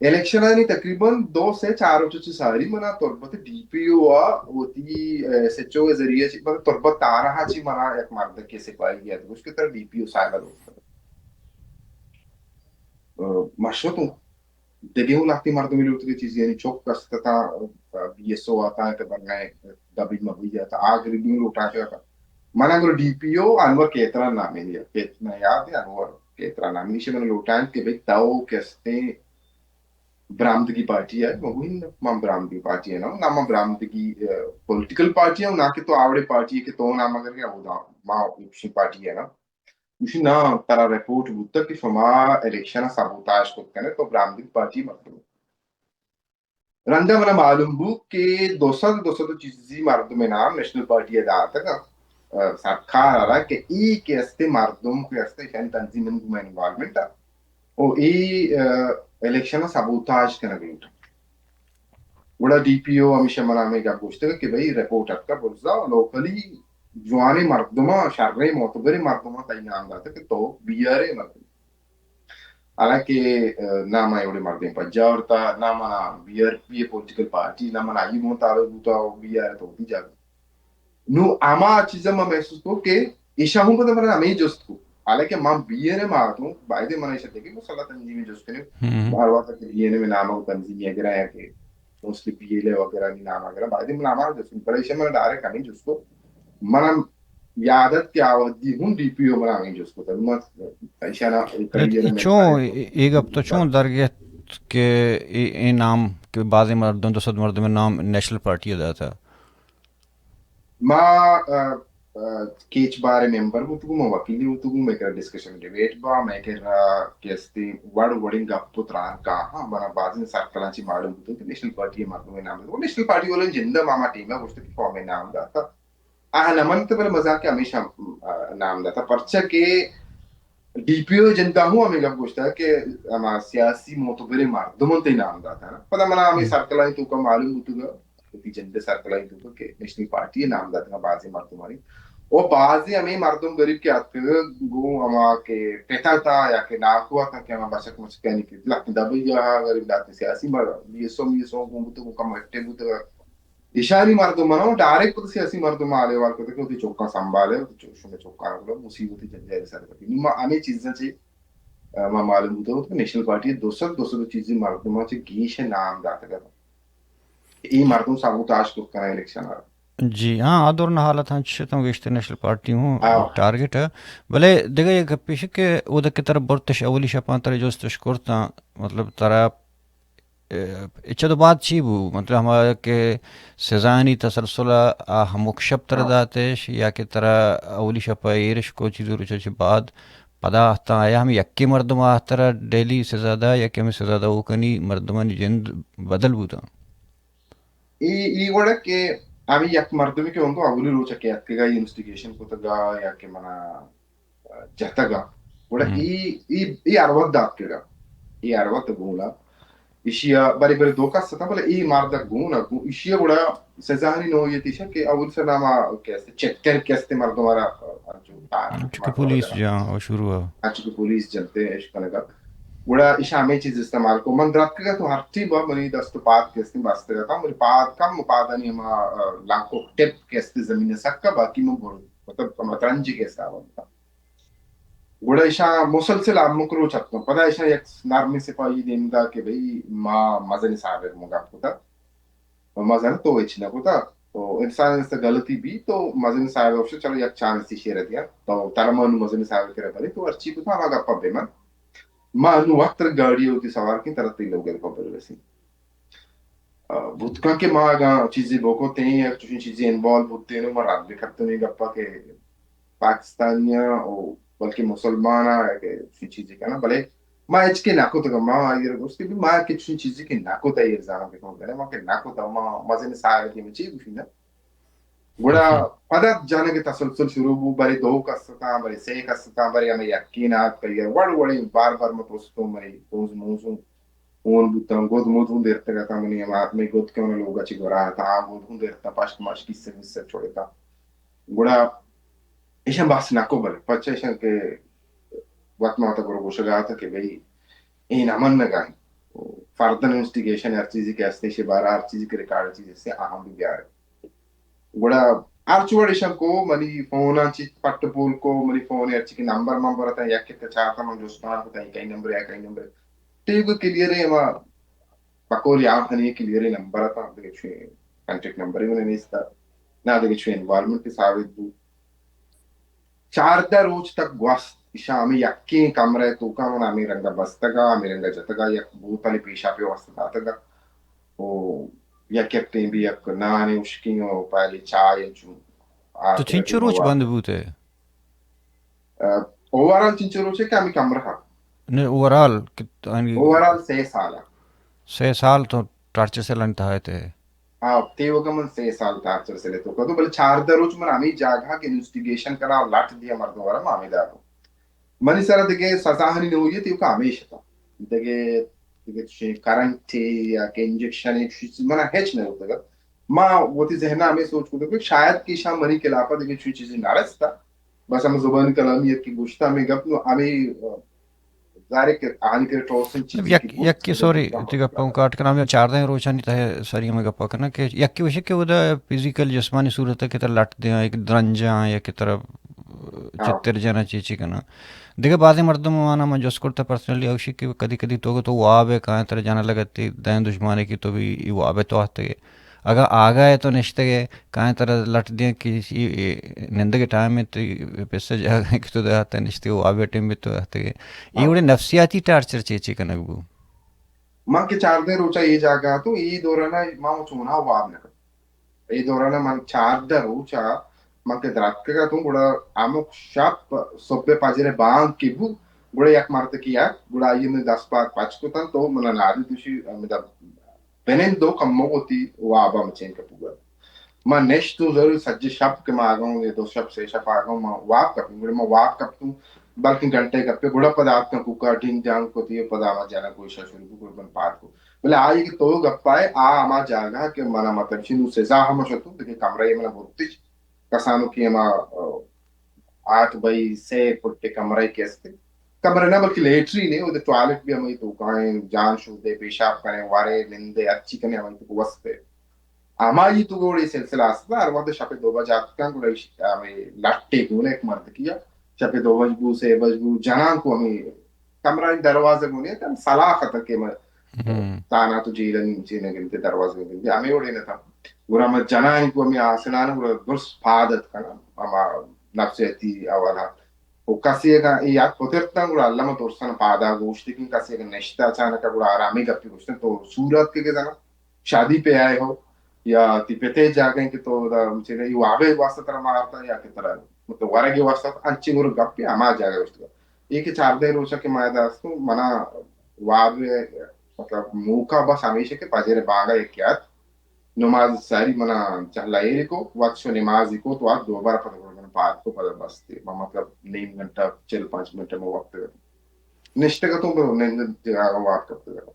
الیکشنانی تقریباً دو سے چار روچ چہ ساری منا تربت ڈی پی او ءَ وتی، اے، ایس ایچ او ءِ ذریعہ چہ، مطلب، تربت تھانہ ءَ چہ منا یک مردکے سپاہی ءَ گوشت کہ ترا ڈی پی او صاحب ءَ لوٹاں۔ اے، ما شتوں۔ دگہ اوں لہتیں مردمے لوٹتگ، چیزے یعنی چک است اتاں، بی ایس او آتاں کہ برنائیں دبی مبی اتاں، آ گریبی اوں لوٹائینتگ اتاں۔ من ءَ گوں ڈی پی او انور کھیتران نامے دیا، کھیت-، من یاد ہے انور کھیتران نامے، ایشی من لوٹائینت کہ بھئی تو کہ استیں برآمدگی پارٹی ءَ، من گوشت، من برآمدگی پارٹی ءَ نہ، نہ من برآمدگی، ءَ، پولیٹیکل پارٹی ءَ، نہ کہ تو آوڑے پارٹی ءَ کہ تو نام اگر کہ اودا ما اپوزیشن پارٹی ءَ نہ۔ گوشی، نا، ترا رپورٹ بوتگ کہ شما الیکشن ءَ سبوتاژ کت کنے، تو برآمدگی پارٹی مردم۔ رندا منا معلوم بوت کہ دو سد، دو سد و چیزی مردم نام نیشنل پارٹی ءَ داتگ، ءَ، سرکار ءَ را کہ ای کہ استے مردم کہ استے ایشانی تنظیم گوں انوالومنٹ ءَ، او ای، ءَ، الیکشن ءَ سبوتاژ کنگ لوٹاں۔ گڑا ڈی پی او ہمیشہ منا ہمے گپ گوشتگ کہ بھئی رپورٹ اتکا برزا لوکلی جوانیں مردماں، شریں معتبریں مردماں تئی نام داتگ کہ تو بیارے مردم۔ حالانکہ، ءَ، نہ من ایوڑے مردم پجا آورتا، نہ منا B R P political party, نہ منا آئی گوں تعلق بوتا و بی آر تو وتی جاگہ۔ نو ہما چیزا من محسوس کو کہ ایشاں ہوں پدا منا ہمے جست کو۔ حالانکہ من بی این ایم آتوں، بایدے من ایشاں دیکھے مسلح تنظیمی جست کنیں۔ ہم۔ ہر وقت کہ بی این ایم نام و تنظیمی اگر آیا کہ موسٹلی بی ایل اے وغیرہ نی نام اگر بایدے من نام جست کنیں، پر ایشاں من ڈائریکٹ ہمے جست کو۔ من یاد ات کہ آ وھدی ہوں ڈی پی او منا ہمے جست کتگ۔ من ایشانا کریئر میں چون اے، اے گپ تو چون درگیت کہ اے، اے نام کہ بازیں مردم، دو سد مردم نام نیشنل پارٹی ءَ داتا؟ ما، ءَ، ءَ، کیچ بار ممبر بوتگوں، ما وکیلی بوتگوں، مئے کرا ڈسکشن ڈیبیٹ با، مئے کرا کہ استی وڑ وڑیں گپ و تران کا، ہاں، منا بازیں سرکلاں چی معلوم بوتگ کہ نیشنل پارٹی مردم نام داتا۔ نیشنل پارٹی والے جندہ ما، ما ٹیمہ گوشت کہ قوم نام داتا۔ آ نہ منت، بلے مزاک ءَ ہمیشہ، آ، نام داتا، پرچا کہ ڈی پی او جندا ہوں ہمیں گپ گوشتا کہ ہما سیاسی معتبریں مردم انت نام داتا نا۔ پدا منا ہمیں ہم۔ سرکلانی توکا معلوم بوتگا، وتی جندے سرکلانی توکا کہ نیشنل پارٹی نام داتا بازیں مردمانی۔ او بازیں ہمیں مردم غریب کہ آتکگ گوں ہما کہ پتا تا یا کہ ناکو تا کہ ہما بچک مچکانی کہ لکھ دبئی آ غریب لکھ سیاسی مر-، B S O, B S O گوں بوتگ، کم ہٹے بوتگ۔ ایشانی مردم منو ڈائریکٹ پد سیاسی مردم آلے وال کتے کہ وتی چوکاں سنبھالے، وتی چو-، شمے چوکاں گلو مصیبتی جنجال سر کتی۔ نو ما ہمیں چیزاں چی، ءَ، ما معلوم بوتا کہ نیشنل پارٹی دو سد، دو سد چیزی مردماں چی گیش نام داتگ۔ اے مردم سبوتاژ کت کنن الیکشن ءَ۔ جی ہاں، آ دور نہ حالت ہنچ تو گیشتر نیشنل پارٹی ہوں ہاں۔ ٹارگٹ ہے۔ بلے دگہ یک گپیش کہ او دکہ تر برتش اولی شپاں تر جستش کرتاں، مطلب ترا اچ دو بعد چی بو؟ مطلب ہما کہ سزانی تسلسل ءَ آ ہمک شپ ترا ہاں۔ داتش یا کہ ترا اولی شپ ءَ ایرش کو چیز روچ چہ بعد پدا آہتاں آیا ہم یکے مردم آہ ترا ڈیلی سزا دا یا کہ ہمیں سزا دا اوکنی مردمانی جند بدل بوتاں؟ ای، ای وڑ کہ ہمیں یک مردمی کہ انگو اولی روچ کہ اتکگا انویسٹیگیشن کتگا یا کہ منا جتگ ءَ۔ گڑا ہم۔ اے، اے، اے ہر وقت داتکگ ءَ۔ اے ہر وقت گون ءَ۔ ایشی ءَ برے برے دو کس اتاں، بلے اے مرد ءَ گون ءَ، گون، ایشی ءَ گڑا سزانی نوعیت ایش کہ اول سر نام ءَ کہ است، چتکر کہ است مردم ءَ را، انچو کہ پولیس جاں و شروع ءَ۔ انچو کہ پولیس جنتے اش کنگ ءَ۔ گڑا ایشاں ہمے چیز استعمال کو۔ من دراتکگ ءَ تو ہر ٹیم ءَ منی دست و پاد کہ است بستگ اتاں، منی پاد کم و پادانی ہما، آ، لانکو ٹپ کہ است زمین ءَ سک ءَ، باقی من بر-، مطلب، ہما ترنجی کہ حساب ءَ بوتاں۔ گڑا ایشاں مسلسل ہمک روچ اتکاں۔ پدا ایشاں یک نرمیں سپاہی دیم دا کہ بھئی ما مزن صاحب ءَ گوں گپ کتا۔ و مزن تو ہچ نہ کتا۔ تو انسان است غلطی بی تو مزن صاحب ءَ گوشت چلو یک چانس ایشی ءَ را دیاں۔ تو ترا ما نوں مزن صاحب ءِ کرا بریں تو ہرچی کتا ہما گپ ءَ بہ من۔ ما انوں وت ترا گاڑی ءَ وتی سوار کیں ترا تئی لوگ ءَ دپا برسیں۔ آ، بوت کن کہ ما اگاں چیزے بوکوتیں یا چوشیں چیزے انوالو بوتیں، نوں ما رد بکپتیں اے گپا کہ پاکستانیاں او بلکہ مسلماناں کہ چوشیں چیزے کناں، بلے ما ہچ کہ نہ کتگ، ما آئی ءَ گوشت کہ ما کہ چوشیں چیزے کہ نہ کتگ، اے الزام کہ تو کنے، ما کہ نہ کتگ، ما مزن صاحب ءَ کہ چی گوشی نا۔ گڑا پدا جنگ تسلسل شروع بو، برے دو کس اتاں، برے سے کس اتاں، برے ہمے یکین آتک، وڑ وڑیں بار بار ما پرستوں، منی پونز مونزوں اون بوتاں، گد مد ہوں دیرتگ اتاں، منی ہما آدمی گد کہ من لوگ ءَ چہ گورا اتاں، آ گد ہوں دیرتاں، پشک مشک کسہ مسہ چوڑتاں۔ گڑا ایشاں بحث نہ کو، بلے پرچا ایشاں کہ وت ما وتا گورا گوشگ ءَ اتاں کہ بھئی اے نہ منگ ءَ انت۔ فردن انویسٹیگیشن ہر چیزے کہ ہست، ایشی بارہ ہر چیزے کہ ریکارڈ چیز ہست، آہاں بھی بیار۔ گڑا ہرچ وڑ ایشاں کو، منی فون ءَ چی پٹ پول کو، منی فون ءَ ہرچی کہ نمبر ممبر اتاں، یک یک چارتاں من جست کناں کتاں، اے کئی نمبر، اے کئی نمبر۔ ٹی وی کلیئر ہے، ہما بقول آہانی کلیئر نمبر اتاں، دگہ چوئیں کانٹیکٹ نمبر ہی من نیست، نہ دگہ چوئیں انوالومنٹ ثابت بو۔ چاردہ روچ تک گوست، ایشاں ہمے یکیں کمرہ توکا من ہمے رنگا بستگا، ہمے رنگا جتگا، یک بوتل پیشاپی واسطہ داتگا۔ او یک یک ٹیم بھی یک نانے اشکیں او پہلے چائے چون۔ تو چنچو روچ بند بوتے؟ اوورال چنچو روچے کہ ہمے کمرہ؟ نے، اوورال کت-، آنی اوورال سے سال۔ سے سال تو ٹارچر سیل انت ہے تے؟ ہاں، تیوگا من سے سال ٹارچر سیل تو کدو، بلے چاردہ روچ من ہمے جاگہ کہ انویسٹیگیشن کنا، لٹ دیا مردم ورا، ما ہمے داتو۔ منی سرا دگہ سزا ہنی نہ ہوئی، تیوکا ہمیش تھا۔ دگہ، دگہ چشیں کرنٹ یا کہ انجیکشن، منا ہچ نہ ہوتا۔ ما وتی ذہن ء ہمے سوچ کتگ کہ شاید کہ ایشاں منی خلاف ء دگہ چوی چیزے نہ رستہ۔ بس ہم زبانی کلامی ات کہ گوشتہ ہمے گپ نو ہمے، آ، ظاہر ہے کہ آہانی کرے ٹوسن چیزے یک، کہ گوشت یکی سوری، تئی گپ ہم کاٹ کناں، ہمے چاردہیں روچانی تہ سری ہمے گپ کناں کہ یکی وشی کہ اودا فزیکل جسمانی صورت ء کہ ترا لٹ دیاں، یک درنجاں، یا کہ ترا ہاں۔ چتر جناں، چی چی کناں۔ دگہ بازیں مردم آناں من جست کرتہ پرسنلی، اوشی کہ کدی کدی تو تو واب ء کائیں ترا جناں لگتی دائیں دشمانے کہ تو بھی ای واب ء تو آتگے۔ اگاں آگاہ ء تو نشتگ ئے، کائیں ترا لٹ دیں کہ اے، اے نندگ ء ٹائم ء تو پسہ جاگہ کہ تو داتہ نشتگ ئے، واب ء ٹائم ء تو داتگ ئے۔ اے ہاں۔ وڑیں نفسیاتی ٹارچر چے چے کنگ بو؟ من کہ چاردہ روچا اے جاگہ اتوں، اے دوران ء ما چونا واب نہ کت۔ اے دوران ء من چاردہ روچا من کہ دراتکگ اتوں، گڑا ہمک شپ صبح پجر ء بانگ کہ بو، گڑا یک مردکے ات، گڑا آئی ء من دست پاد پچ کتن، تو من نادی دوشی، ہمدا بنند و کمو وتی وابا مچین کپوگا۔ من نشتوں ضرور سجے شپ کہ ما آگاں، یہ دو شپ، سے شپ آگاں، ما واب کپوں، گڑا ما واب کپتوں، بلکن گھنٹے گپے، گڑا پدا آتکاں کوکا ڈھنگ ڈھانگ کتی، پدا ما جانا کوئی شا شروع کو، گڑا من پاد کو۔ بلے آئی کہ تو گپائے، آ ہما جاگہ کہ منا مطلب چی نو سزا ہم شتو، دگہ کمرہ منا برتش، کسانو کہ ہما، آ، آٹھ بائی سے فٹ کمرہ کہ است۔ کمرہ نہ بلکہ لیٹرین ہے، وہ ٹوائلٹ بھی ہمیں تو کائیں، جان شودے، پیشاب کریں، وارے، نندے، اچھی کنے ہمیں تو وستے۔ ہمائی تو گوڑے سلسلہ است، ہر وقت شپ دو بج آتکاں، گڑا اش-، ہمیں لٹے گون ایک مرد کیا، شپ دو بج بو، سے بج بو، جنان کو ہمیں کمرہ دروازہ گونے، تن صلاح خطر کے میں ہم۔ تانا تو جیل نیم چینے گنتے، دروازہ گنتے، ہمیں وڑے نہ تھا۔ گڑا ہمیں جنان کو ہمیں آسنان، گڑا درست پادت کنا، ہما نفسیاتی حوالہ۔ و کسی اگاں اے یاد پترتاں، گڑا الما ترسن پادا گوشتی کہ کسی اگاں نشتا اچانک، گڑا آرامی گپی گوشتن تو صورت کے گزنا۔ شادی پہ آئے ہو یا تی پتے جاگہ کہ تو دا چیزے ای وابے واسطہ ترا مارتا یا کہ ترا مطلب ورگے واسطہ انچی گور گپ ہما جاگہ گوشت۔ اے کہ چاردہ روچا کہ ما ادا استوں، منا واب مطلب موقع بس ہمیشہ کہ پجر بانگا یک یاد نماز ساری منا چہلا ایر کو، وقت شو نماز کو تو آ دوبارہ پتہ گور من پاد کو پتہ بستے۔ ما مطلب نیم گھنٹہ، چل پانچ منٹ مو وقت نشتگ اتوں، بلے نند جاگہ واب کپتگ اتوں۔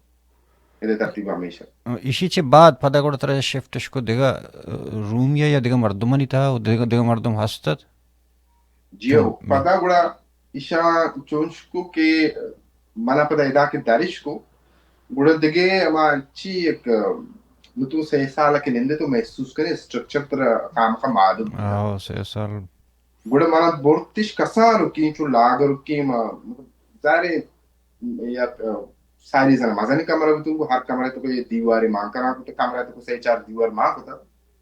اے ترتیب ہمیشہ۔ ایشی چہ بعد پدا گڑا ترا شفٹ اش کو دگہ، ا، رومیا یا دگہ مردمانی تہا و دگہ، دگہ مردم ہست ات؟ جی ہو، تو پدا گڑا ایشاں چونش کو کہ منا پدا ادا کہ درش کو، گڑا دگہ ہما چی یک، ا، نو تو سے سال کہ نندے تو محسوس کرے اسٹرکچر ترا خامخا معلوم۔ آہو، سے سال۔ گڑا منا برتش کسانو کیں چو لاگر کیں ما، ظاہر ہے، یک، ا، ساری زنا مزنیں کمرہ بوتو، ہر کمرہ تو کوئی دیوارے مان کرا کو، تو کمرہ تو کوئی سے چار دیوار مان کو تا۔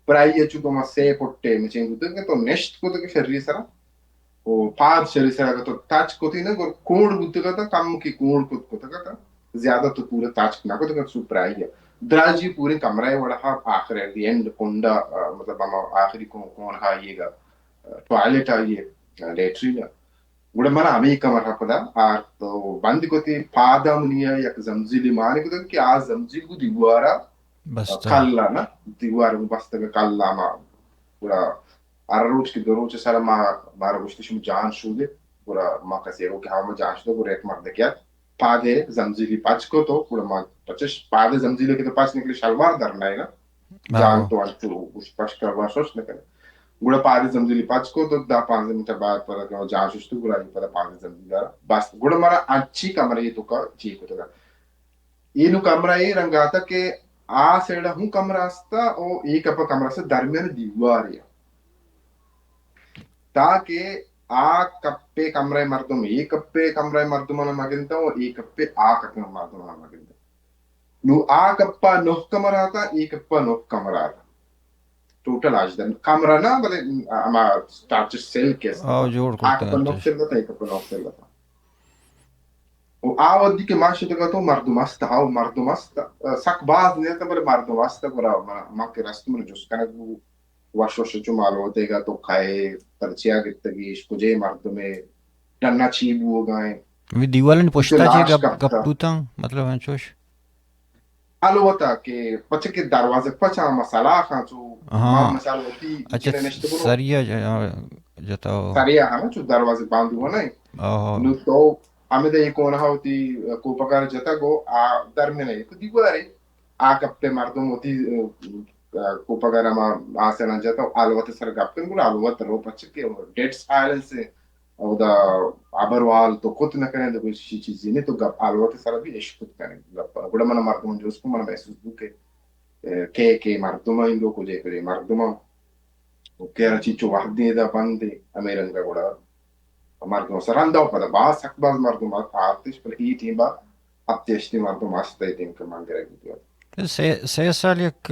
پرائی ہے چونکہ ما سے پٹے مچیں بوتو کہ تو نشت کو تو کہ شری سرا۔ او پاد شری سرا تو تاچ کوتی نہ، گور کونڈ بوتو تا، کم کی کونڈ کت کو تا۔ زیادہ تو پورا تاچ نہ کو تو سو پرائی ہے۔ دراجی پورے کمرہ وڑا ہا آخر ہے، دی اینڈ کنڈا، ا، مطلب ہما آخری کون، کون ہا یہ گا۔ ٹوائلٹ آئی ء، لیٹرین ء۔ گڑا من ہمے کمرہ پدا آرت و بند کت، پادا منی ء یک زمزیلے مان کتگ کہ آ زمزیل گوں دیوار ء بستہ۔ کل ء نہ، دیوار گوں بستگ کل ء ما۔ گڑا ہر روچ کہ دو روچ سر ما، مارا گوشت شما جان شودے، گڑا ما کسے رو کہ ہاں ما جان شودے، گڑا یک مردکے ات۔ پادے زمزیلی پچ کو تو، گڑا ما پچش پادے زمزیلی کہ تو پچ نکلی شلوار در نہ نا۔ جان تو انچو گوشت پش کروا شش نہ کنے۔ گڑا پادے زمزیلی پچ کو تو دہ پانزدہ منٹ بعد پدا کہ جان ششت گڑا پدا پادے زمزیل دار۔ بس گڑا مارا انچی کمرے تو کا چی کتگا۔ اینو کمرہ اے رنگاتا کہ آ سیڑا ہوں کمرہ استا او اے کپا کمرہ سے درمیان دیوارے۔ تاکہ آ کپے کمرہ مردم، اے کپے کمرہ مردمانا مگنداں و اے کپے آ کپے مردمانا مگنداں۔ نو آ کپا نہ کمرہ آتا، اے کپا نہ کمرہ آتا۔ ٹوٹل ہژدہ کمرہ نہ، بلے ہما ٹارچر سیل کہ است۔ آ جوڑ آ کرتا کپا نہ سیل آتا، اے کپا نہ سیل آتا۔ و آ وھدی کہ ما شتگا تو مردم است، ہاو مردم است، سک باز نیت، بلے مردم است۔ گڑا ما، ما کہ رست من جست کنگ بو، وش وش چو مالو دیگا تو کھائے، پرچیا گتگیش، کجے مردمے، ڈنا چی بوگا ایں۔ ہمے دیوالانی پشتا چے گپ، گپ بوتاں، مطلب انچوش؟ الوتا کہ پچ کہ دروازے پچ ہم سلاخاں چو، ہاں۔ ما مثال وتی اچھا، چیزے نشت کرو۔ سریا ج-، جتا ہو۔ سریا ہم چو دروازے باندو نہیں۔ آہو۔ نو تو ہمیں دے کون ہا وتی کوپگار جتا گو آ در میں نہیں۔ تو دیوارے آ کپتے مردم وتی، ا، کوپگار ہما آسنا جتا الوت سر گپ کن گڑا الوت رو پچ کہ ڈیڈ سائلنس اودا ہبر وال تو کت نہ کنے، تو کوئی چیزی نہیں، تو گپ حالوت سر بھی عشق کت کنے گپ۔ گڑا من مردم جوست کو، من محسوس بو کہ، اے، کے کے مردم ہیں، لوگ کجے کجے مردم ہیں۔ و کیرا چیچو وحدی دا بندے، ہمیں رنگا گڑا مردم سر ہندا و پدا باز سک باز مردم آت-، آتش، پر ای ٹیم با ہفتے ہشتے مردم ہست، ای ٹیم کہ من گرگ بوتو۔ سے، سے سال یک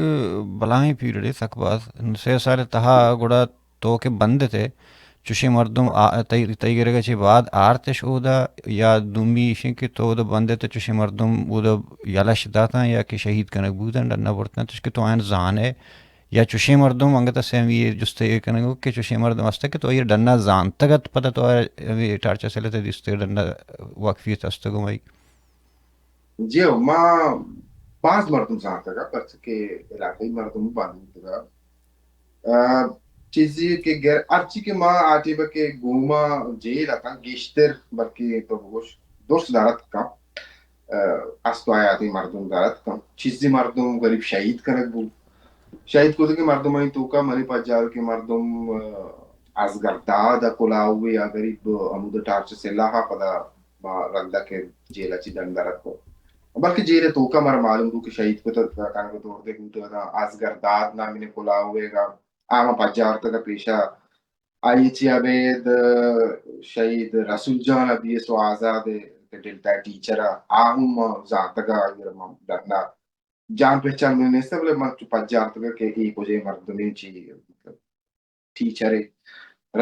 بلائیں پیریڈے سک باز۔ سے سال تہا گڑا تو کہ بندت ئے، چوشیں مردم آ-، تئی، تئی گرگ ءَ چہ بعد آرتش اودا، یا دومی ایشیں کہ تو اودا بندت ئے، چوشیں مردم اودا یلش داتاں یا کہ شہید کنگ بوتاں، ڈنا برتاں، چوشکہ تو آیان زان ئے، یا چوشیں مردم انگت است ہمے جست ئے کنگ کہ چوشیں مردم است کہ تو آئی ڈنا زانتگ ات، پدا تو ہمے ٹارچر سیل ءَ دیست ڈنا واقفیت است گوں آئی؟ جی ہو، ما باز مردم زانتگ ات، پرچہ کہ علاقائی مردم باز بوتگ ات۔ آ، چیزے کہ گر-، ہرچی کہ ما آ ٹیمبا کہ گوما جیل اتاں، گیشتر بلکہ تو بگوش درست در اتکاں، آ، است و حیاتی مردم در اتکاں۔ چیزے مردم غریب شہید کنگ بو۔ شہید کتگیں مردمانی توکا منی پجاروکیں مردم، آ، ازگر داد ءَ کلاوے آ غریب ہمود ٹارچر سلاہا پدا ما رندا کہ جیل ءَ چہ ڈن در اتکو۔ بلکہ جیل ءِ توکا مارا معلوم بو کہ شہید کتگ، کنگ دور دے بوتگ اتاں۔ ازگر داد نامیں کلاوے گا آ ما پجارتگ ءَ پیشا۔ آئی ءَ چہ ابید شہید رسول جان ءَ، بی ایس او آزاد ءِ ڈیلٹا ٹیچر ءَ، آ ہم ما زانتگ ءَ، آئی ءَ ما ڈن ءَ جان پہچان منی نیست، بلے من چو پجارتگ کہ اے کجے مردمے چی، مطلب، ٹیچرے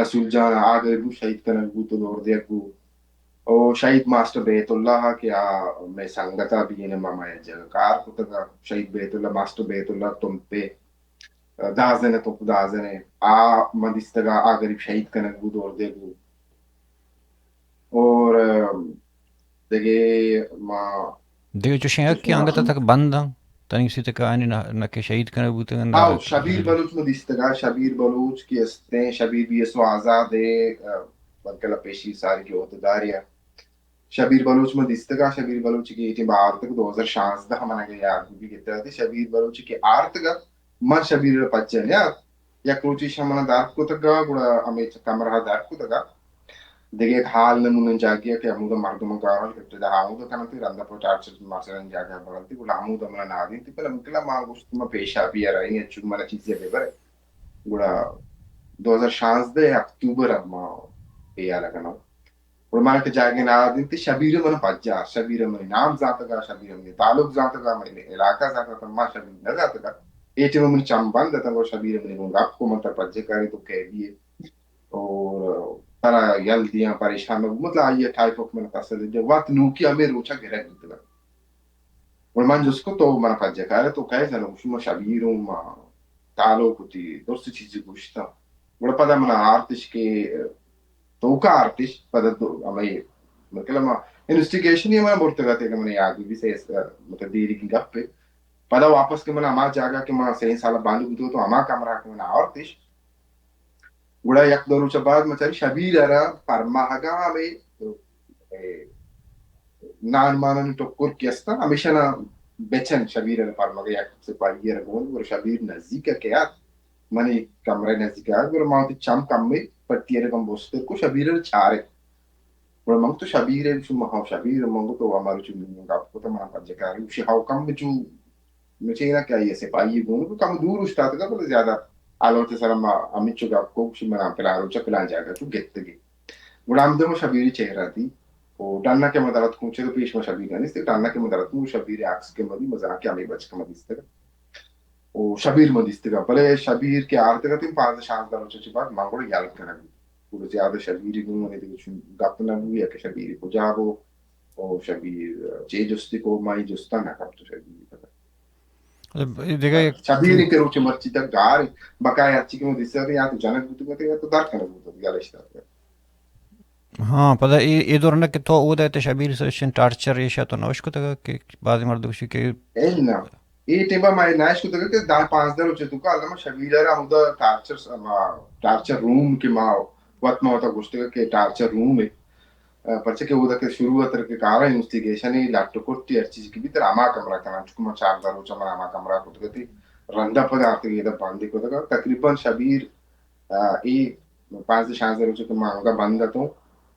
رسول جان آ غریب بو، شہید کنگ بو تو دور دیگ بو۔ او شہید ماسٹر بیت اللہ کہ آ مئے سنگت ءَ بی این ایم ءَ مئے جگہ کار کتگ ءَ، شہید بیت اللہ، ماسٹر بیت اللہ تمپے، دازن ءَ، تمپ دازن ءَ، آ من دیستگ ءَ، آ غریب شہید کنگ بو، دور دیگ بو۔ اور، ام، دگہ ما دگہ چوشیں حق کہ انگت تک بند اں، تنی سی تک آنی نہ، نہ کہ شہید کنگ بوتگ اں، نہ آؤ، شبیر بلوچ ما دیستگ ءَ، شبیر بلوچ کہ استیں، شبیر بی ایس او آزاد ءِ، ا، بلکہ پیشی ساری کہ عہدیدارے ءَ۔ شبیر بلوچ ما دیستگ ءَ، شبیر بلوچ کہ اے ٹیم آرتگ دو ہزار شانزدہ من اگہ یاد بی گتگ ءَ، شبیر بلوچ کہ آرتگ ءَ، من شبیر ءَ پجہ نیات۔ یک روچے ایشاں منا در کتگ ءَ، گڑا ہمے چہ کمرہ ءَ در کتگ ءَ۔ دگہ یک ہال نمونیں جاگہے کہ ہمودا مردماں گار اَنت، ابتدا ہمودا کننت، رندا پہ ٹارچر مارچرانی جاگہ ءَ برنت، گڑا ہمودا منا نادینت، بلے مکلا ما گوشت، ما پیشا بیار، اے چون منا چیزے ببرے۔ گڑا دو ہزار شانزدہ اکتوبر ءَ ما اے ہیال ءَ کناں۔ گڑا منا کہ جاگہے نادینت، شبیر ءَ منا پجار، شبیر ءَ منی نام زانتگ ءَ، شبیر ءَ منی تعلق زانتگ ءَ، منی علاقہ زانتگ ءَ، ما شبیر نہ زانتگ ءَ۔ اے ٹیم ءَ منی چم بند اتنت، گڑا شبیر ءَ منی گوں گپ کو، من ترا پجہ کاری، تو کئے بی ئے؟ اور ترا یل دیاں، پریشان مہ بو۔ مطلب، آئی ءَ ٹائپ آف من تسلی دے۔ وت نوکی ہمے روچ ءَ گرگ بوتگ ات۔ گڑا من جست کو، تو منا پجہ کارے، تو کئے زاناں؟ گوشی، ما شبیر اوں، ما تعلق وتی درست چیزے گوشتاں۔ گڑا پدا منا آرتش کہ توکا آرتش، پدا دو-، ہمے، مطلب، ما انویسٹیگیشن ءَ منا برتگ ات کہ منا یاد بی سے، مطلب، دیری کی گپ ءَ۔ پدا واپس کہ منا ہما جاگہ کہ ما سئیں سال بند بوتگ اتوں، ہما کمرہ کہ منا آورتش۔ گڑا یک دو روچ ءَ بعد ما چاری شبیر ءَ را پرماہگاں ہمے، اے، نان مانانی ٹکر کہ استاں، ہمیشاں بچن، شبیر ءَ را پرماہگ یک سپاہی ءَ را گون، گڑا شبیر نزیک ءَ کہ ات، منی کمرہ نزیک ءَ ات، گڑا ما وتی چم کمے پٹی ءَ را گم بستر کو، شبیر ءَ را چارت۔ گڑا من گوشت، تو شبیر ئے؟ گوشی، ما ہاں شبیر آں۔ من گوشت، تو ہما روچ منی گپ کت، منا پجہ کاری؟ گوشی، ہاو، کم چو مچینا کہ آئی ءَ سپاہی گون کو، کم دور اوشتاتگ ات، بلے زیادہ حالت سر ما ہمینچو گپ کو، گوشی، منا پلان روچ ءَ پلان جاگہ چو گپتگی۔ گڑا ہمدم شبیری چہرہ دی۔ و ڈن ءَ کہ ما در اتکوں، چہ پیش ما شبیر ءَ نیست، ڈن ءَ کہ ما در اتکوں، شبیر ءِ عکس کہ ما دی، مزاں کہ ہمے بچک ما دیستگ۔ و شبیر ما دیستگ، بلے شبیر کہ آرتگ ات، پانزدہ شانزدہ روچ چہ بعد من گڑا یل کنگ بوت۔ گڑا زیادہ شبیر گوں منی دگہ چون گپ نہ بوت یا کہ شبیر کجا بو، و شبیر چے جستی کو، ما اے جستا نہ کپت شبیر۔ مطلب، اے دگہ یک شبیر کہ روچ مرچی تک گار، بقایا ہرچی کہ ما دیستگ ات، یا تو جنگ بوتگ ات، یا تو در کنگ بوتگ ات، یا لشتگ ات۔ ہاں، پدا اے، اے دور نہ کہ تو اودا ات شبیر سرشن ٹارچر ایشا تو نہ اشکتگ کہ بعض مردم شی کہ اے نہ، اے ٹیما ما نہ اشکتگ کہ دہ پانزدہ روچ تو کا علامہ شبیر را ہمودا ٹارچر س-، ما ٹارچر روم کہ ما وت ما وتا گوشتگ کہ ٹارچر روم ہے۔ آ، پرچہ کہ اودا کہ شروع اتر کہ کارا انویسٹیگیشن ہے، لٹ کرتی ہر چیز کی بھی تر ہما کمرہ کنن، چونکہ ما چاردہ روچ من ہما کمرہ کتگ تی، رندا پدا آتے ادا بندی کتگ۔ تقریباً شبیر آ، اے پانزدہ شانزدہ روچ کہ ما انگا بند اتوں،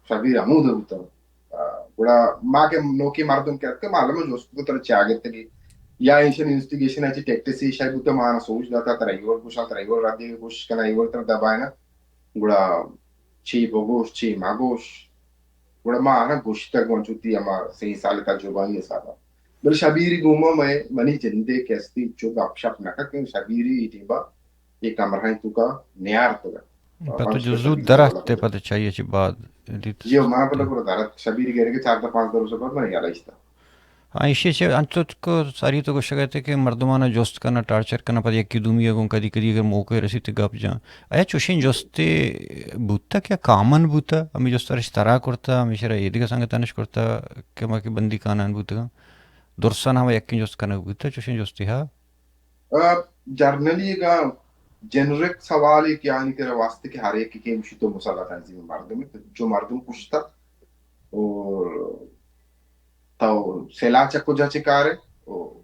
شبیر ہمود بوتوں۔ آ، گڑا ما کہ نوکی مردم کہ اتک، ما علم جوست کو تر چاگت گی۔ یا ایشن انویسٹیگیشن اچ ٹیکٹس ایشا بوتا، ما سوچ داتا، تر ایور گوشاں، تر ایور ردی گوش کنا، ایور تر دبائنا۔ گڑا چی بگوش، چی مگوش۔ گڑا ما آنا گوشتگ، من چوتی ہما سی سال تجربہ ای حسابا۔ بلے شبیری گوما میں، منی جندے کہ استی چو گپ شپ نہ کت، شبیری ای ٹیما اے کمرہ ءِ توکا نیارتگ۔ پہ تو جو زود درات تے پتہ چاہیے چی بعد دیت۔ جی، ما پتہ کرو درات شبیر گرے کہ چاردہ پانزدہ روچ بعد من یاد اشتا۔ ہاں، ایشی چہ انچو کہ ساری تو گوشگ ات کہ مردمانا جست کنا، ٹارچر کنا، پتہ یکی دومی گوں کدی کدی اگر موقع رسیت گپ جان۔ آیا چوشیں جستے بوتا کہ کامن بوتا؟ ہمیں جست رش ترا کرتا، ہمیں شرا ایدگہ سنگتانش کرتا کہ ما کہ بندی کانان بوتگاں۔ درساں ہم یکیں جست کنگ بوتہ، چوشیں جستے ہا؟ آ، جرنلی اگاں جنرک سوالے کہ آنی کرا واسطے کہ ہر یکے کہ مشی تو مسلح تنظیم مردم ہے، جو مردم کشتا اور تو سلاح چہ کجا چہ کارے، او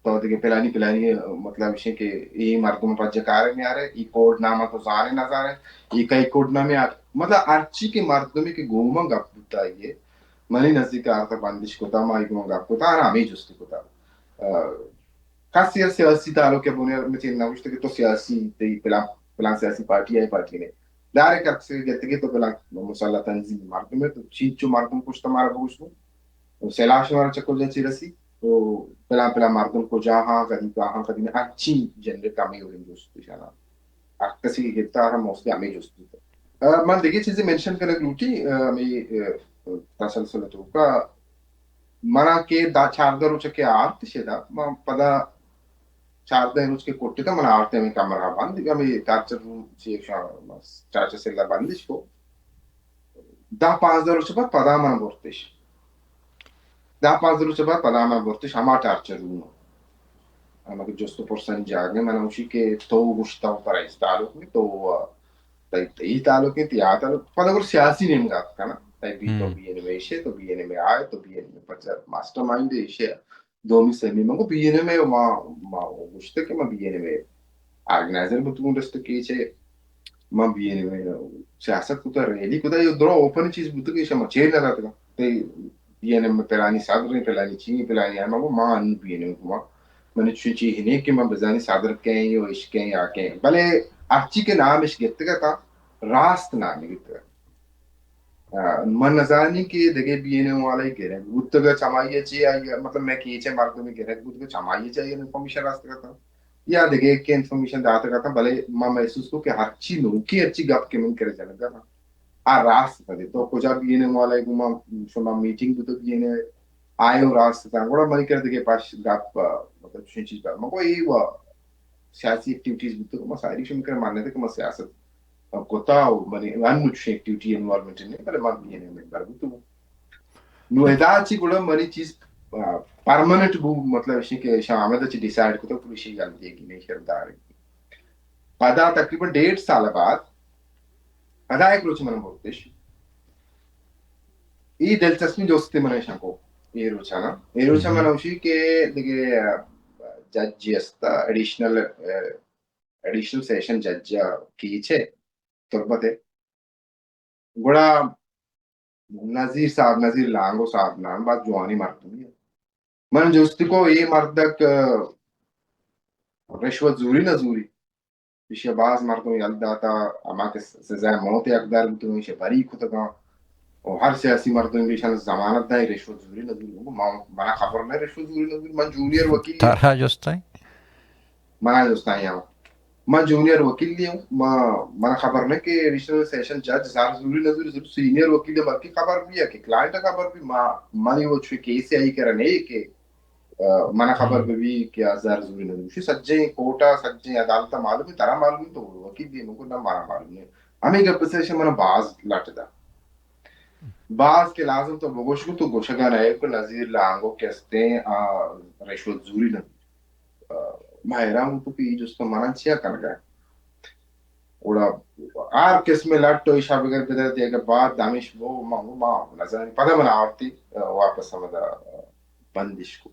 تو دگہ پلانی پلانی، مطلب اشیں کہ اے مردم پجا کارے میارے، ای کوڈ نامہ تو زانے نہ زانے، ای کئی کوڈ نامہ آ-، مطلب ہرچی کہ مردمی کہ گوما گپ بوتا ہے، منی نزدیک آرتا بندش کتا، ما ای گوما گپ کتا، آرا ہمیں جستی کتا۔ آ، کسی ءَ سیاسی تعلق ءَ بنیاد مچین نہ گوشت کہ تو سیاسی، تئی پلان، پلان سیاسی پارٹی ہے، پارٹی نے۔ ڈائریکٹ کسی گت کہ تو پلان مسلح تنظیم مردم ہے، تو چینچو مردم کشت مارا بگوش۔ سلاح شمارا چہ کجا چی رسی؟ تو پلان پلان مردم کجا ہاں، کدی کہاں، کدی نہ، ہرچی جنرک ہمیں اور انجوست پیشانا۔ ہر کسی گپتا ہم موستے ہمیں جست بیتا۔ آ، من دگہ چیزے منشن کنگ لوٹی، آ، ہمیں، آ، تسلسل توکا منا کہ دا چاردہ روچ کہ آرت شدا، من پدا چاردہ روچ کہ کٹتا، من آرت ہمیں کمرہ بند، ہمیں ٹارچر روم چی شا-، ٹارچر سیل بندش کو۔ دہ پانزدہ روچ بعد پدا من برتش۔ دہ پانزدہ روچ بعد پدا من برتش ہما ٹارچر روم۔ ہما کہ جست و پرسن جاگہ من اوشی کہ تو گشتا و ترا اس تعلق نہیں، تو تئی، تئی تعلق ہے، تئی آ تعلق۔ پدا گڑا سیاسی نیمگا اتکاں نا۔ تئی بی تو بی این ایم ایشے، تو بی این ایم آئے، تو بی این ایم پچا ماسٹر مائنڈ ایشے۔ دومی سیمی منگو بی این ایم اے، ما، ما گوشتے کہ ما بی این ایم اے آرگنائزر بوتگوں ڈسٹرکٹ کیچے۔ ما بی این ایم اے سیاست کتا، ریلی کتا، یہ درو اوپن چیز بوتگ، ایشا ما چیر نہ داتگا۔ تئی بی این ایم پلانی صدر، پلانی چی، پلانی آ، ما، ما ان بی این ایم کو ما منی چوشیں چیزے نہ کہ من بزانی صدر کئے ایں و اش کئے ایں یا کئے ایں۔ بلے ہرچی کہ نام اش گپتگ اتاں، راست نام گپتگ اتاں۔ آ، من نزانی کہ دگہ بی این ایم والے گرگ بوتگ چمائی چی آئی، مطلب میں کیچے مردمی گرگ بوتگ چمائی چی آئی انفارمیشن راست اتاں یا دگہ کہ انفارمیشن داتگ اتاں، بلے من محسوس کو کہ ہرچی نوکی ہرچی گپ کہ من کرے جنگ اتاں۔ آ راست کدی تو کجا بی این ایم والے گوما شما میٹنگ بوتگ بی این ایم آئے و راست اتاں۔ گڑا منی کرا دگہ پش گپ، مطلب چوشیں چیز پر۔ من گو اے و سیاسی ایکٹیویٹیز بوتگ، ما ساری شما کرا ماننے تھے کہ ما سیاست کتا و منی انو چوشیں ایکٹیویٹی انوالومنٹ نہیں، بلے ما بی این ایم ممبر بوتگ۔ نو ادا چی گڑا منی چیز، آ، پرماننٹ بو، مطلب اشی کہ شاہ احمد چی ڈیسائیڈ کتا پولیشی گل دیگی نہیں شردار۔ پدا تقریباً ڈیڑھ سال بعد پدا یک روچ من برتش۔ ای دلچسپی دوستی من ایشاں کو۔ ای روچانا، ای روچا من اوشی کہ دگہ جج جی استا، ایڈیشنل، ایڈیشنل سیشن جج کیچے تربت ہے۔ گڑا نذیر صاحب، نذیر لانگو صاحب نام، باز جوانی مردمی ہے۔ من جستی کو اے مردک رشوت زوری نہ زوری؟ ایشی باز مردم یل داتا، ہما کہ سزائے موت حقدار بوتگاں، ایشی بری کتگاں۔ و ہر سیاسی مردم بھی ایشان ضمانت دائیں، رشوت زوری نہ زوری۔ من، منا خبر نہ رشوت زوری نہ زوری۔ من جونیئر وکیل، ترا جستائیں۔ منا جستائیں ہاں۔ من جونیئر وکیل ہوں۔ ما، منا خبر نہ کہ ایڈیشنل سیشن جج زر زوری نہ زوری، ضرور سینئر وکیل ہے، بلکہ خبر بھی ہے کہ کلائنٹ خبر بھی۔ ما، منی وہ چھ کیس آئی کرا نہیں کہ، آ، منا خبر بھی کہ آ زر زوری نہ زوری۔ سجیں کورٹا، سجیں عدالتا معلوم ہے، ترا معلوم ہے، تو وکیل دی مکو نہ، منا معلوم نہیں۔ ہمیں گپ سے منا باز لٹ دا۔ باز کہ لازم تو بگوش کو، تو گوشگا نہ ہے کہ نظیر لانگو کستیں، آ، رشوت زوری نہ۔ آ، ما حیران بوتوں کہ اے جست منا چیا کنگا۔ اوڑا ہر قسم لٹ و ایشا بگر بدر دیگا بعد دانش بو، ما، ما نزانی۔ پدا من آورتی، آ، واپس ہمدا، آ، بندش کو۔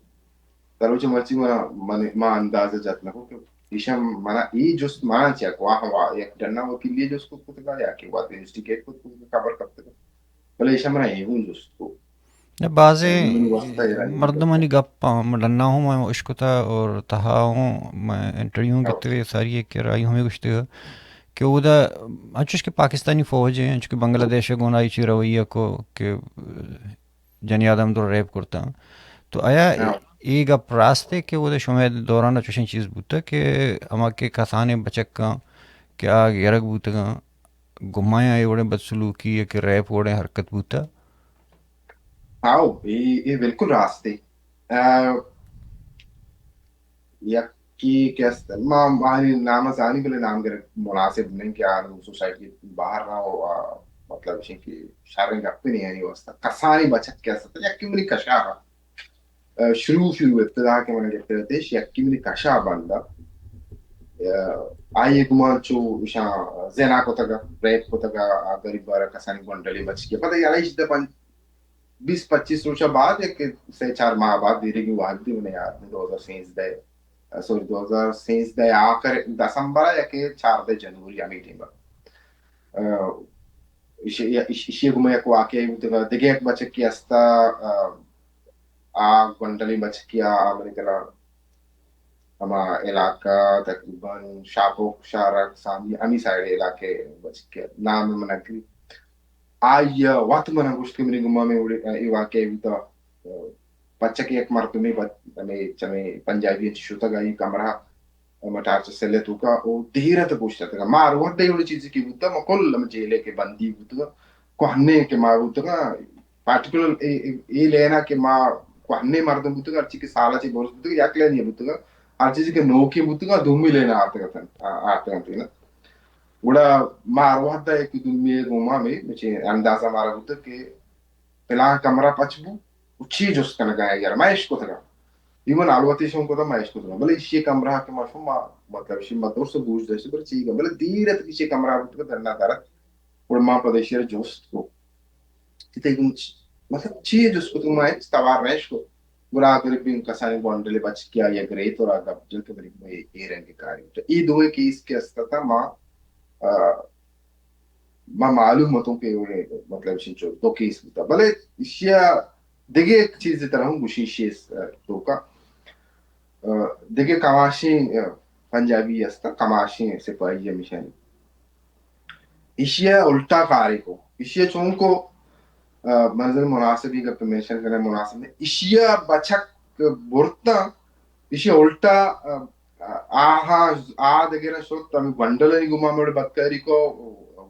تروچ مرچی ما، من، ما اندازہ جت نکو کہ ایشا منا اے جست منا چیا کو، آ، وا، یک ڈنا وکیلی جست کو کتگا یا کہ وا انویسٹیگیٹ کو کتگا، خبر کپتگا۔ بلے ایشاں منا اے ہوں جست کو۔ نہ، بازیں مردمانی گپ ہم ڈنا ہوں من اشکتا اور تہا ہوں من انٹرویو ہاں۔ گتے ساری کہ رائی ہمیں گوشتے کہ اودا انچوش کہ پاکستانی فوج ہیں، انچوش کہ بنگلہ دیش گون آئی چی رویہ کو کہ جنی آدم در ریپ کرتا۔ تو آیا ہاں۔ اے گپ راست ہے کہ اودا شمئے دوران چوشیں چیز بوتا کہ ہما کہ کسانیں بچکاں کہ آ گرگ بوتگاں، گمایاں اے وڑیں بدسلوکی یا کہ ریپ وڑیں حرکت بوتا؟ ہاؤ، اے، اے بالکل راست ہے۔ آ، یکی کہ است، ما، ما آہانی نام زانی بلے نام گرگ مناسب نہیں کہ آ سوسائٹی باہر نہ ہو، آ، مطلب اسی کہ شریں گپے نہیں آنی واسطہ۔ کسانی بچک کہ است، یکی منی کشا ہا۔ آ، شروع، شروع ابتدا کہ من گپتگ اتش، یکی منی کشا بندہ۔ آ، آئی گمان چو اشاں زنا کتگا، ریپ کتگا، آ غریب بارا کسانی گونڈلی بچکی۔ پدا یلہ ایش دہ پنچ، بیست پچیس روچا بعد، یک سے چار ماہ بعد، دیرگی وہدی من یاد نہیں، دو ہزار سیزدہ، آ، سوری، دو ہزار سیزدہ آخر دسمبر یا کہ چاردہ جنوری ہمیں ٹائم۔ آ، ایشی، ایشی، ایشی گوما یک واقعہ بوتگا، دگہ یک بچکی استا، آ، آ گونڈلیں بچکی آ، آ منی گلا ہما علاقہ تقریباً شاپوک، شارک، سامی، ہمی سائیڈ علاقے بچکی آ، نام من نگری۔ آئی وت من گوشت کہ منی گما میں اے واقعہ بوتا، بچک یک مردمے بچ-، ہمے چمے پنجابی چی شتگ آئی کمرہ، ہما ٹارچر سیل ءِ توکا او دیر ات گوشت اتگا۔ ما ہر وھد ءَ اے وڑیں چیزے کہ بوتگ، ما کل ہم جیل ءَ کہ بندی بوتگ، کوھنیں کہ ما بوتگ، پرٹیکولر اے، اے، اے لین ءَ کہ ما کوھنیں مردم بوتگ، ہرچی کہ سال ءَ چہ برز بوتگ، یک لین ءَ بوتگ، ہر چیزے کہ نوکیں بوتگ، دومی لین ءَ آتگ اتنت، آ-، آتگ اتنت نا۔ گڑا ما ہر وھد ءَ یک دومی ءَ گوما ہمے، مچے اندازہ مارا بوتگ کہ پلان کمرہ پچ بو، و چی جست کنگا ہے یار، ما اشکتگا۔ ایون الوتی شون کتا ما اشکتگا۔ بلے ایشی کمرہ کہ ما شما، مطلب، ایشی ما درست گوش داشت، بلے چی گا، بلے دیر ات ایشی کمرہ بوت کہ درنا درت۔ اور ما پد ایشی جست کو۔ چی تے گم چ-، مطلب، چی جست کو تو ما ہچ توار نہ اشکو۔ گڑا اگر بین کسانی گونڈلے بچ کیا یا گریت اور آ گپ جل کہ بری اے، اے رنگ کاری۔ تو اے دوئے کیس کہ استا تھا ما، آ، ما معلوم اتوں کہ اوڑے مطلب چنچو دو کیس بوتا۔ بلے ایشیا دگہ یک چیزے ترا ہوں گوشی ایشی توکا، آ، دگہ کماشیں، آ، پنجابی ہستا، کماشیں سپاہی ہمیشانی۔ ایشیا الٹا کارے کو۔ ایشیا چون کو، آ، منزل مناسبی گپ مینشن کرنے مناسب نہیں۔ ایشیا بچک برتا، ایشی الٹا، آ، آ، آہاں، آ دگرا شت، ہمیں گونڈلانی گما مڑ بدکاری کو،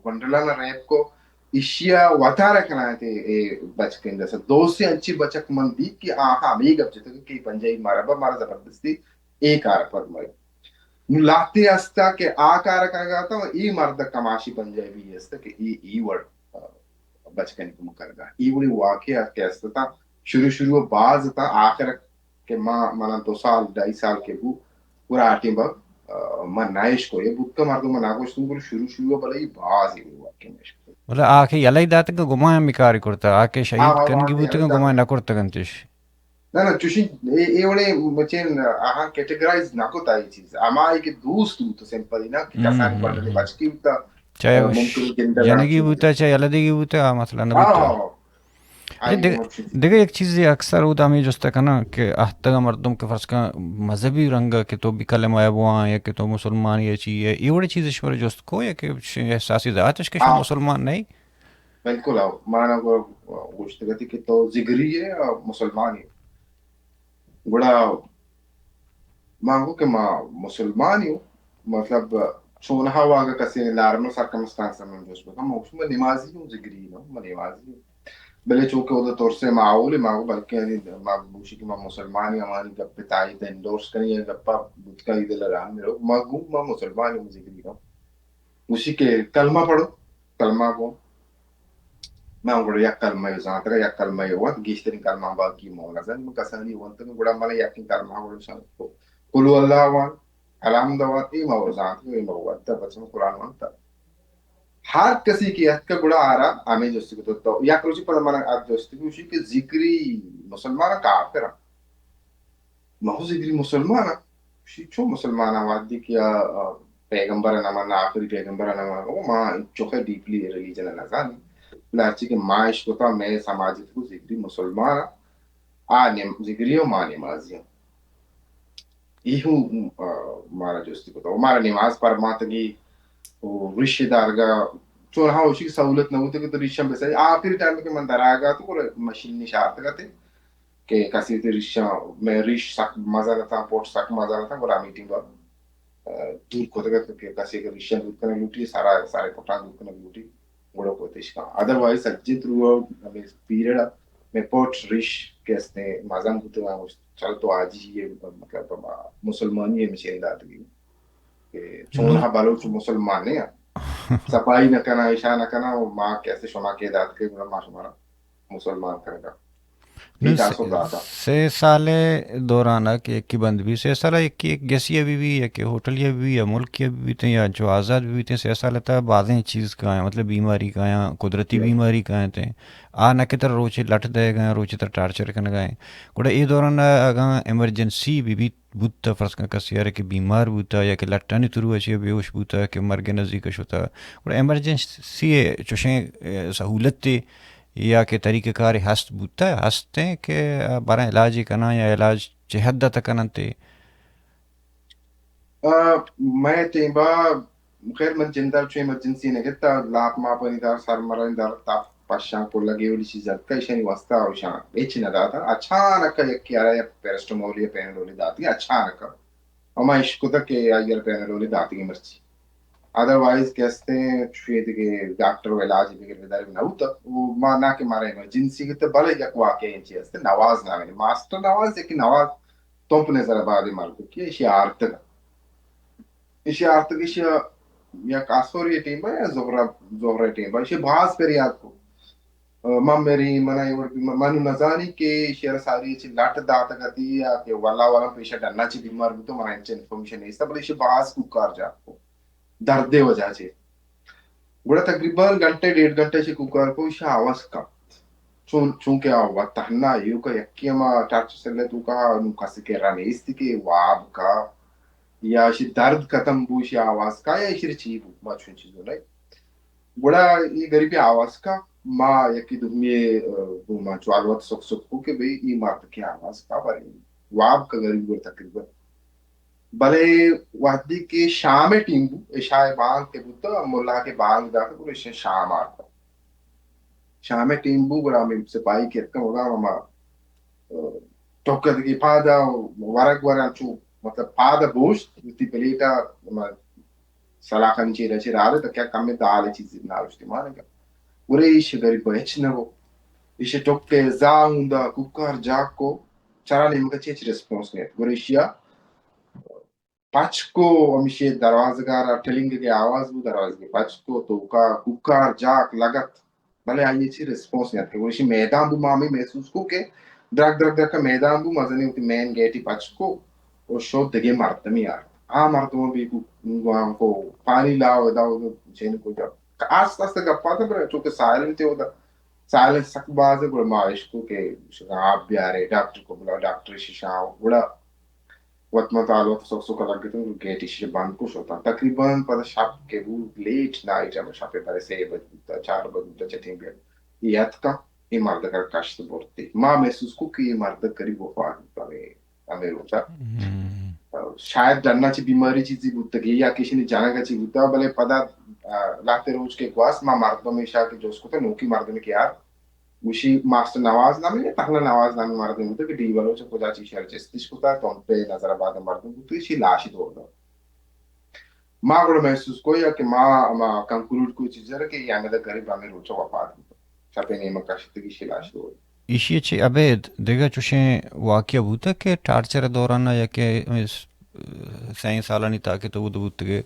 گونڈلانا ریپ کو، ایشیا وتارا کنائے تے اے بچکیں دسا۔ دوستی انچی بچک من دیت کہ آہاں ہمیں گپ جتگ کہ پنجائی مارا با مارا زبردستی اے کار پر مر۔ نو لاتے استا کہ آ کار کنگا تا، اے مرد کماشی پنجابی استا کہ اے، اے وڑ، آ، بچکانی کم کرگا۔ اے وڑی واقعہ کہ استا شروع شروع باز تا، آخر کہ ما، منا دو سال، ڈائی سال کہ بو، گڑا آ ٹیم با، آ، من نہ اشکو، اے بوت کہ مردم من نہ گوشتم، گڑا شروع شروع بلے اے باز اے واقعہ نہ اشکو۔ مطلب آ کہ یلہ داتگ کہ گما ہم کاری کرتا، آ کہ شہید ہاں، ہاں، کنگی ہاں، بوتگ، ہاں، گما نہ کرتگ انتش۔ نہ، نہ، چوشیں اے، اے وڑیں مچین آہاں کیٹیگرائز نہ کتا اے چیز۔ ہمائی کہ دوست بوت سمپل نا کہ ہم، کسانی ہم، بندے ہم۔ بچکی بوتا، چاہے آ، وہ ممکن گندگ جنگی آتی۔ بوتا، چاہے یلہ دیگی بوتا، آ مسئلہ نہ بوتا۔ ہاں۔ اچھا، دگہ، دگہ یک چیزے اکثر اودا ہمے جست کناں کہ اہتگاں مردم کہ فرض کن مذہبی رنگ کہ تو بی کلمہ ءَ بوان یا کہ تو مسلمان یا چی ئے، اے وڑیں چیز شمارا جست کو یا کہ ش-، احساسی ذات اش کہ شما آ۔ مسلمان نہیں؟ بالکل آؤ، ما نہ گو-، گوشتگ اتی کہ تو زگری ئے یا مسلمانے؟ گڑا ما گو کہ ما مسلمانے اوں۔ مطلب، چونہا واگہ کسے نارمل سرکمسٹانس من جست بکن، ما گوشت، ما نمازی اوں، زگری نہ، ما نمازی اوں۔ بلے چونکہ اودا ترسے ماحول، ما گو بلکہ یعنی ما گوشی کہ ما مسلمانے، ہمانی گپ تائید انڈورس کنی، یا گپا بوتکا ای دل رحم میرو، ما گو ما مسلمانے اوں، زگری نہ۔ گوشی کہ کلمہ پڑھو، کلمہ گو۔ من گڑا یک کلمہ ء زانتگ، یک کلمہ ء وانت، گیشتریں کلمہ باقی مون نزانت۔ من کسانی وانتگ، گڑا من یکیں کلمہ گڑا شان قل هو الله وان، الحمد وان، اے ما زانتگ، اے ما وانتگ، بس من قرآن وانتگ۔ ہر کسی کہ اتک گڑا آرا ہمیں جستی کو تو یک روچی پدا من ات جستی گوشی کہ زگری مسلمان کافر؟ ما ہو زگری مسلمان آں۔ گوشی، چو مسلمان آں؟ وہدی کہ آ، آ، پیغمبر ء نہ من، آخری پیغمبر ء نہ من، او ما چوکہ ڈیپلی ریلیجن ء نہ زانی۔ بلے ہرچی کہ ما اش کتا، مئے سماج ء تو زگری مسلمان آں۔ آ نم-، زگری و ما نمازی آں۔ ای ہوں، آ، مارا جستی کتا۔ و مارا نماز پرماتگی و ریش دارگا، چون ہاں اوشی کی سہولت نہ بوتگ کہ تو ریشاں بسائی۔ آخری ٹائم کہ من در آگا تو گڑا مشین نشارتگا تے۔ کہ کسی تی ریشاں، مئے ریش سک مزن اتاں، پوٹ سک مزن اتاں، گڑا میٹنگ با، آ، دور کتگ ات کہ کسی کہ ریشاں دور کنگ لوٹی، سارا، سارے پوٹاں دور کنگ لوٹی، گڑا کوتش کن۔ ادروائز سجیں تھرو آؤٹ ہمیں پیریڈ ء مئے پوٹ ریش کہ استیں مزن بوتگ، چل تو آجی یہ مطلب مسلمانی ہے مشین داتگی کہ چون ہا بلوچ مسلمان نہیں۔ صفائی نہ کنا، عشاء نہ کنا، ما کیسے شما کے دات کے گڑا ما شمارا مسلمان کنگا۔ نوں سے سال ء دوران ء کہ یکے بند بی، سے سال ء یکے یک گسی ء بہ بی، یکے ہوٹلی ء بہ بی، یا ملکی ء بہ بیتیں، یا انچو آزاد بہ بیتیں، سے سال ء تہ بازیں چیز کایاں، مطلب بیماری کایاں، قدرتی بیماری کایاں تیں۔ آ نہ کہ ترا روچے لٹ دئیگا ایں، روچے ترا ٹارچر کنگا ایں۔ گڑا اے دوران ء اگاں ایمرجنسی بہ بیت، بوت، فرض کن کسے ء کہ بیمار بوت یا کہ لٹانی تھرو ء چہ بے ہوش بوت کہ مرگ ء نزیک ء شت، گڑا ایمرجنسی ء چوشیں، اے، سہولتے یا کہ طریقہ کارے ہست بوتہ، ہستیں کہ براں علاجے کناں یا علاج چہ حد ء تک کننت؟ آ، مئے ٹیمبا، خیر، من جندر چو ایمرجنسی نہ گتا، لاپ ماپانی در، سر مرانی در، تپ پشاں کلگے ولی چیز اتکا، ایشانی واسطہ ایشاں ہچ نہ داتا۔ اچانک یکی آرا یک پیرسٹمولی پینڈولی داتی، اچانک۔ اما اشکتا کہ آئی ار پینڈولی داتی مرچی۔ ادروائز کہ استیں چوشیں دگہ ڈاکٹر و علاج بگر بدار نہ ہوتا۔ و ما نہ کہ مارا ایمرجنسی گتے، بلے یک واقعہ انچی است، نواز نامیں، ماسٹر نواز، یکی نواز تمپ نظر آباد مردکی، ایشی آرتگ۔ ایشی آرتگ، ایشی یک آسوری ٹیم یا زہرہ، زہرہ ٹیم، ایشی باز پریاد کو۔ من میری، من ایور، من نزانی کہ ایشی ساری چی لٹ داتگ اتی یا کہ ولا ولا پیشہ ڈنا چی بیمار بوتو، من انچ انفارمیشن نیست، بلے ایشی باز کوکار جات کو۔ دردے وجہ چہ۔ گڑا تقریباً گھنٹے، ڈیڑھ گھنٹے چہ کوکار کو ایشاں آواز کپت۔ چون، چونکہ آ وت تہنا ایوکا یکی ہما ٹارچر سیل ء توکا، نوں کسی کرا نیست کہ واب کا یا ایشی درد ختم بو، ایشی آواز کا یا ایشی چی بو، ما چون چیزو نہیں۔ گڑا اے غریبی آواز کا، ما یکی دومی، ء، گوما چو الوت سک سک کو کہ بھئی اے مرد کی آواز کا، بھئی واب کا غریب گڑا تقریباً۔ بلے وہدی کہ شام ء ٹیم بو، عشاء ء بانگ کہ بوتا، ملا کہ بانگ داتا، گڑا ایشاں شام آرتا۔ شام ء ٹیم بو، گڑا ہمے سپاہی کہ اتکن، گڑا ہما، ء، ٹک اتکی پادا ورگ ورگ چو، مطلب، پادا بوشت، وتی پلیٹا، ہما سلاخانی چیرا چہ رارے، تو کیا کمے دال چیزے نارشتی مانگا۔ گڑا ایش غریب ہچ نہ بو۔ ایش ٹک ء زا ہوندا کوکار جاک کو، چرا نیمگا چہ ہچ ریسپانس نیت۔ گڑا ایشیا پچ کو، ہمیشی دروازگا را ٹلنگ کے آواز بو، دروازگے پچ کو، توکا کوکار جاک لگت، بلے آئی چی ریسپانس نیت کہ۔ گڑا ایشی میدان بو، ما ہمیں محسوس کو کہ درک درک درک میدان بو، مزنی وتی مین گیٹی پچ کو، و شو دگہ مردمی آرت۔ آ مردم بی کو، گوان کو، پانی لاو، داو، چین کو جا۔ آست آست گپا تا، بلے چونکہ سائلنٹ تے ہوتا، سائلنس سک باز ء، گڑا ما اشکو کہ شگا آپ بیارے، ڈاکٹر کو بلا، ڈاکٹر ششاں، گڑا وت من تعلق سک سک لگتوں، گیٹ ایشی بند کو شتاں۔ تقریباً پدا شپ کہ بو، لیٹ نائٹ، ہم شپ برے سے بج بوتا، چار بج بوتا، چٹیں بیا۔ یہ اتکا، یہ مردک کشت برتی۔ ما محسوس کو کہ یہ مردک قریب وفات بوتا، ہمیں، ہمیں روچا۔ شاید ڈنا چی بیماری چیزی بوتگی یا کسی نے جانا کا چی بوتا، بلے پدا لہتے روچ کہ گوست، ما مردم ایشا کہ جست کتا، نوکی مردم کہ یار گوشی ماسٹر نواز نامی یا تہنا نواز نامی مردم بوتا کہ ڈی بلوچ کجا چی شر چستش کتا، تو ہم پہ نظر آباد مردم بوتا، ایشی لاشی دور دا۔ ما گڑا محسوس کو یا کہ ما، ما کنکلوڈ کو چیز کہ یہ انگدہ غریب ہمیں روچا وفات بوتا، شپے نیمہ کشتگی شی لاش دور۔ ایشی چی ابید دگہ چوشیں واقعہ بوتا کہ ٹارچر دوران یا کہ سئیں سالانی تاکہ تو بود بوتگے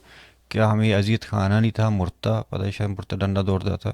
کہ ہمیں اذیت خانانی تہا مرتا، پدا ایشاں برتا ڈنڈا دور داتا؟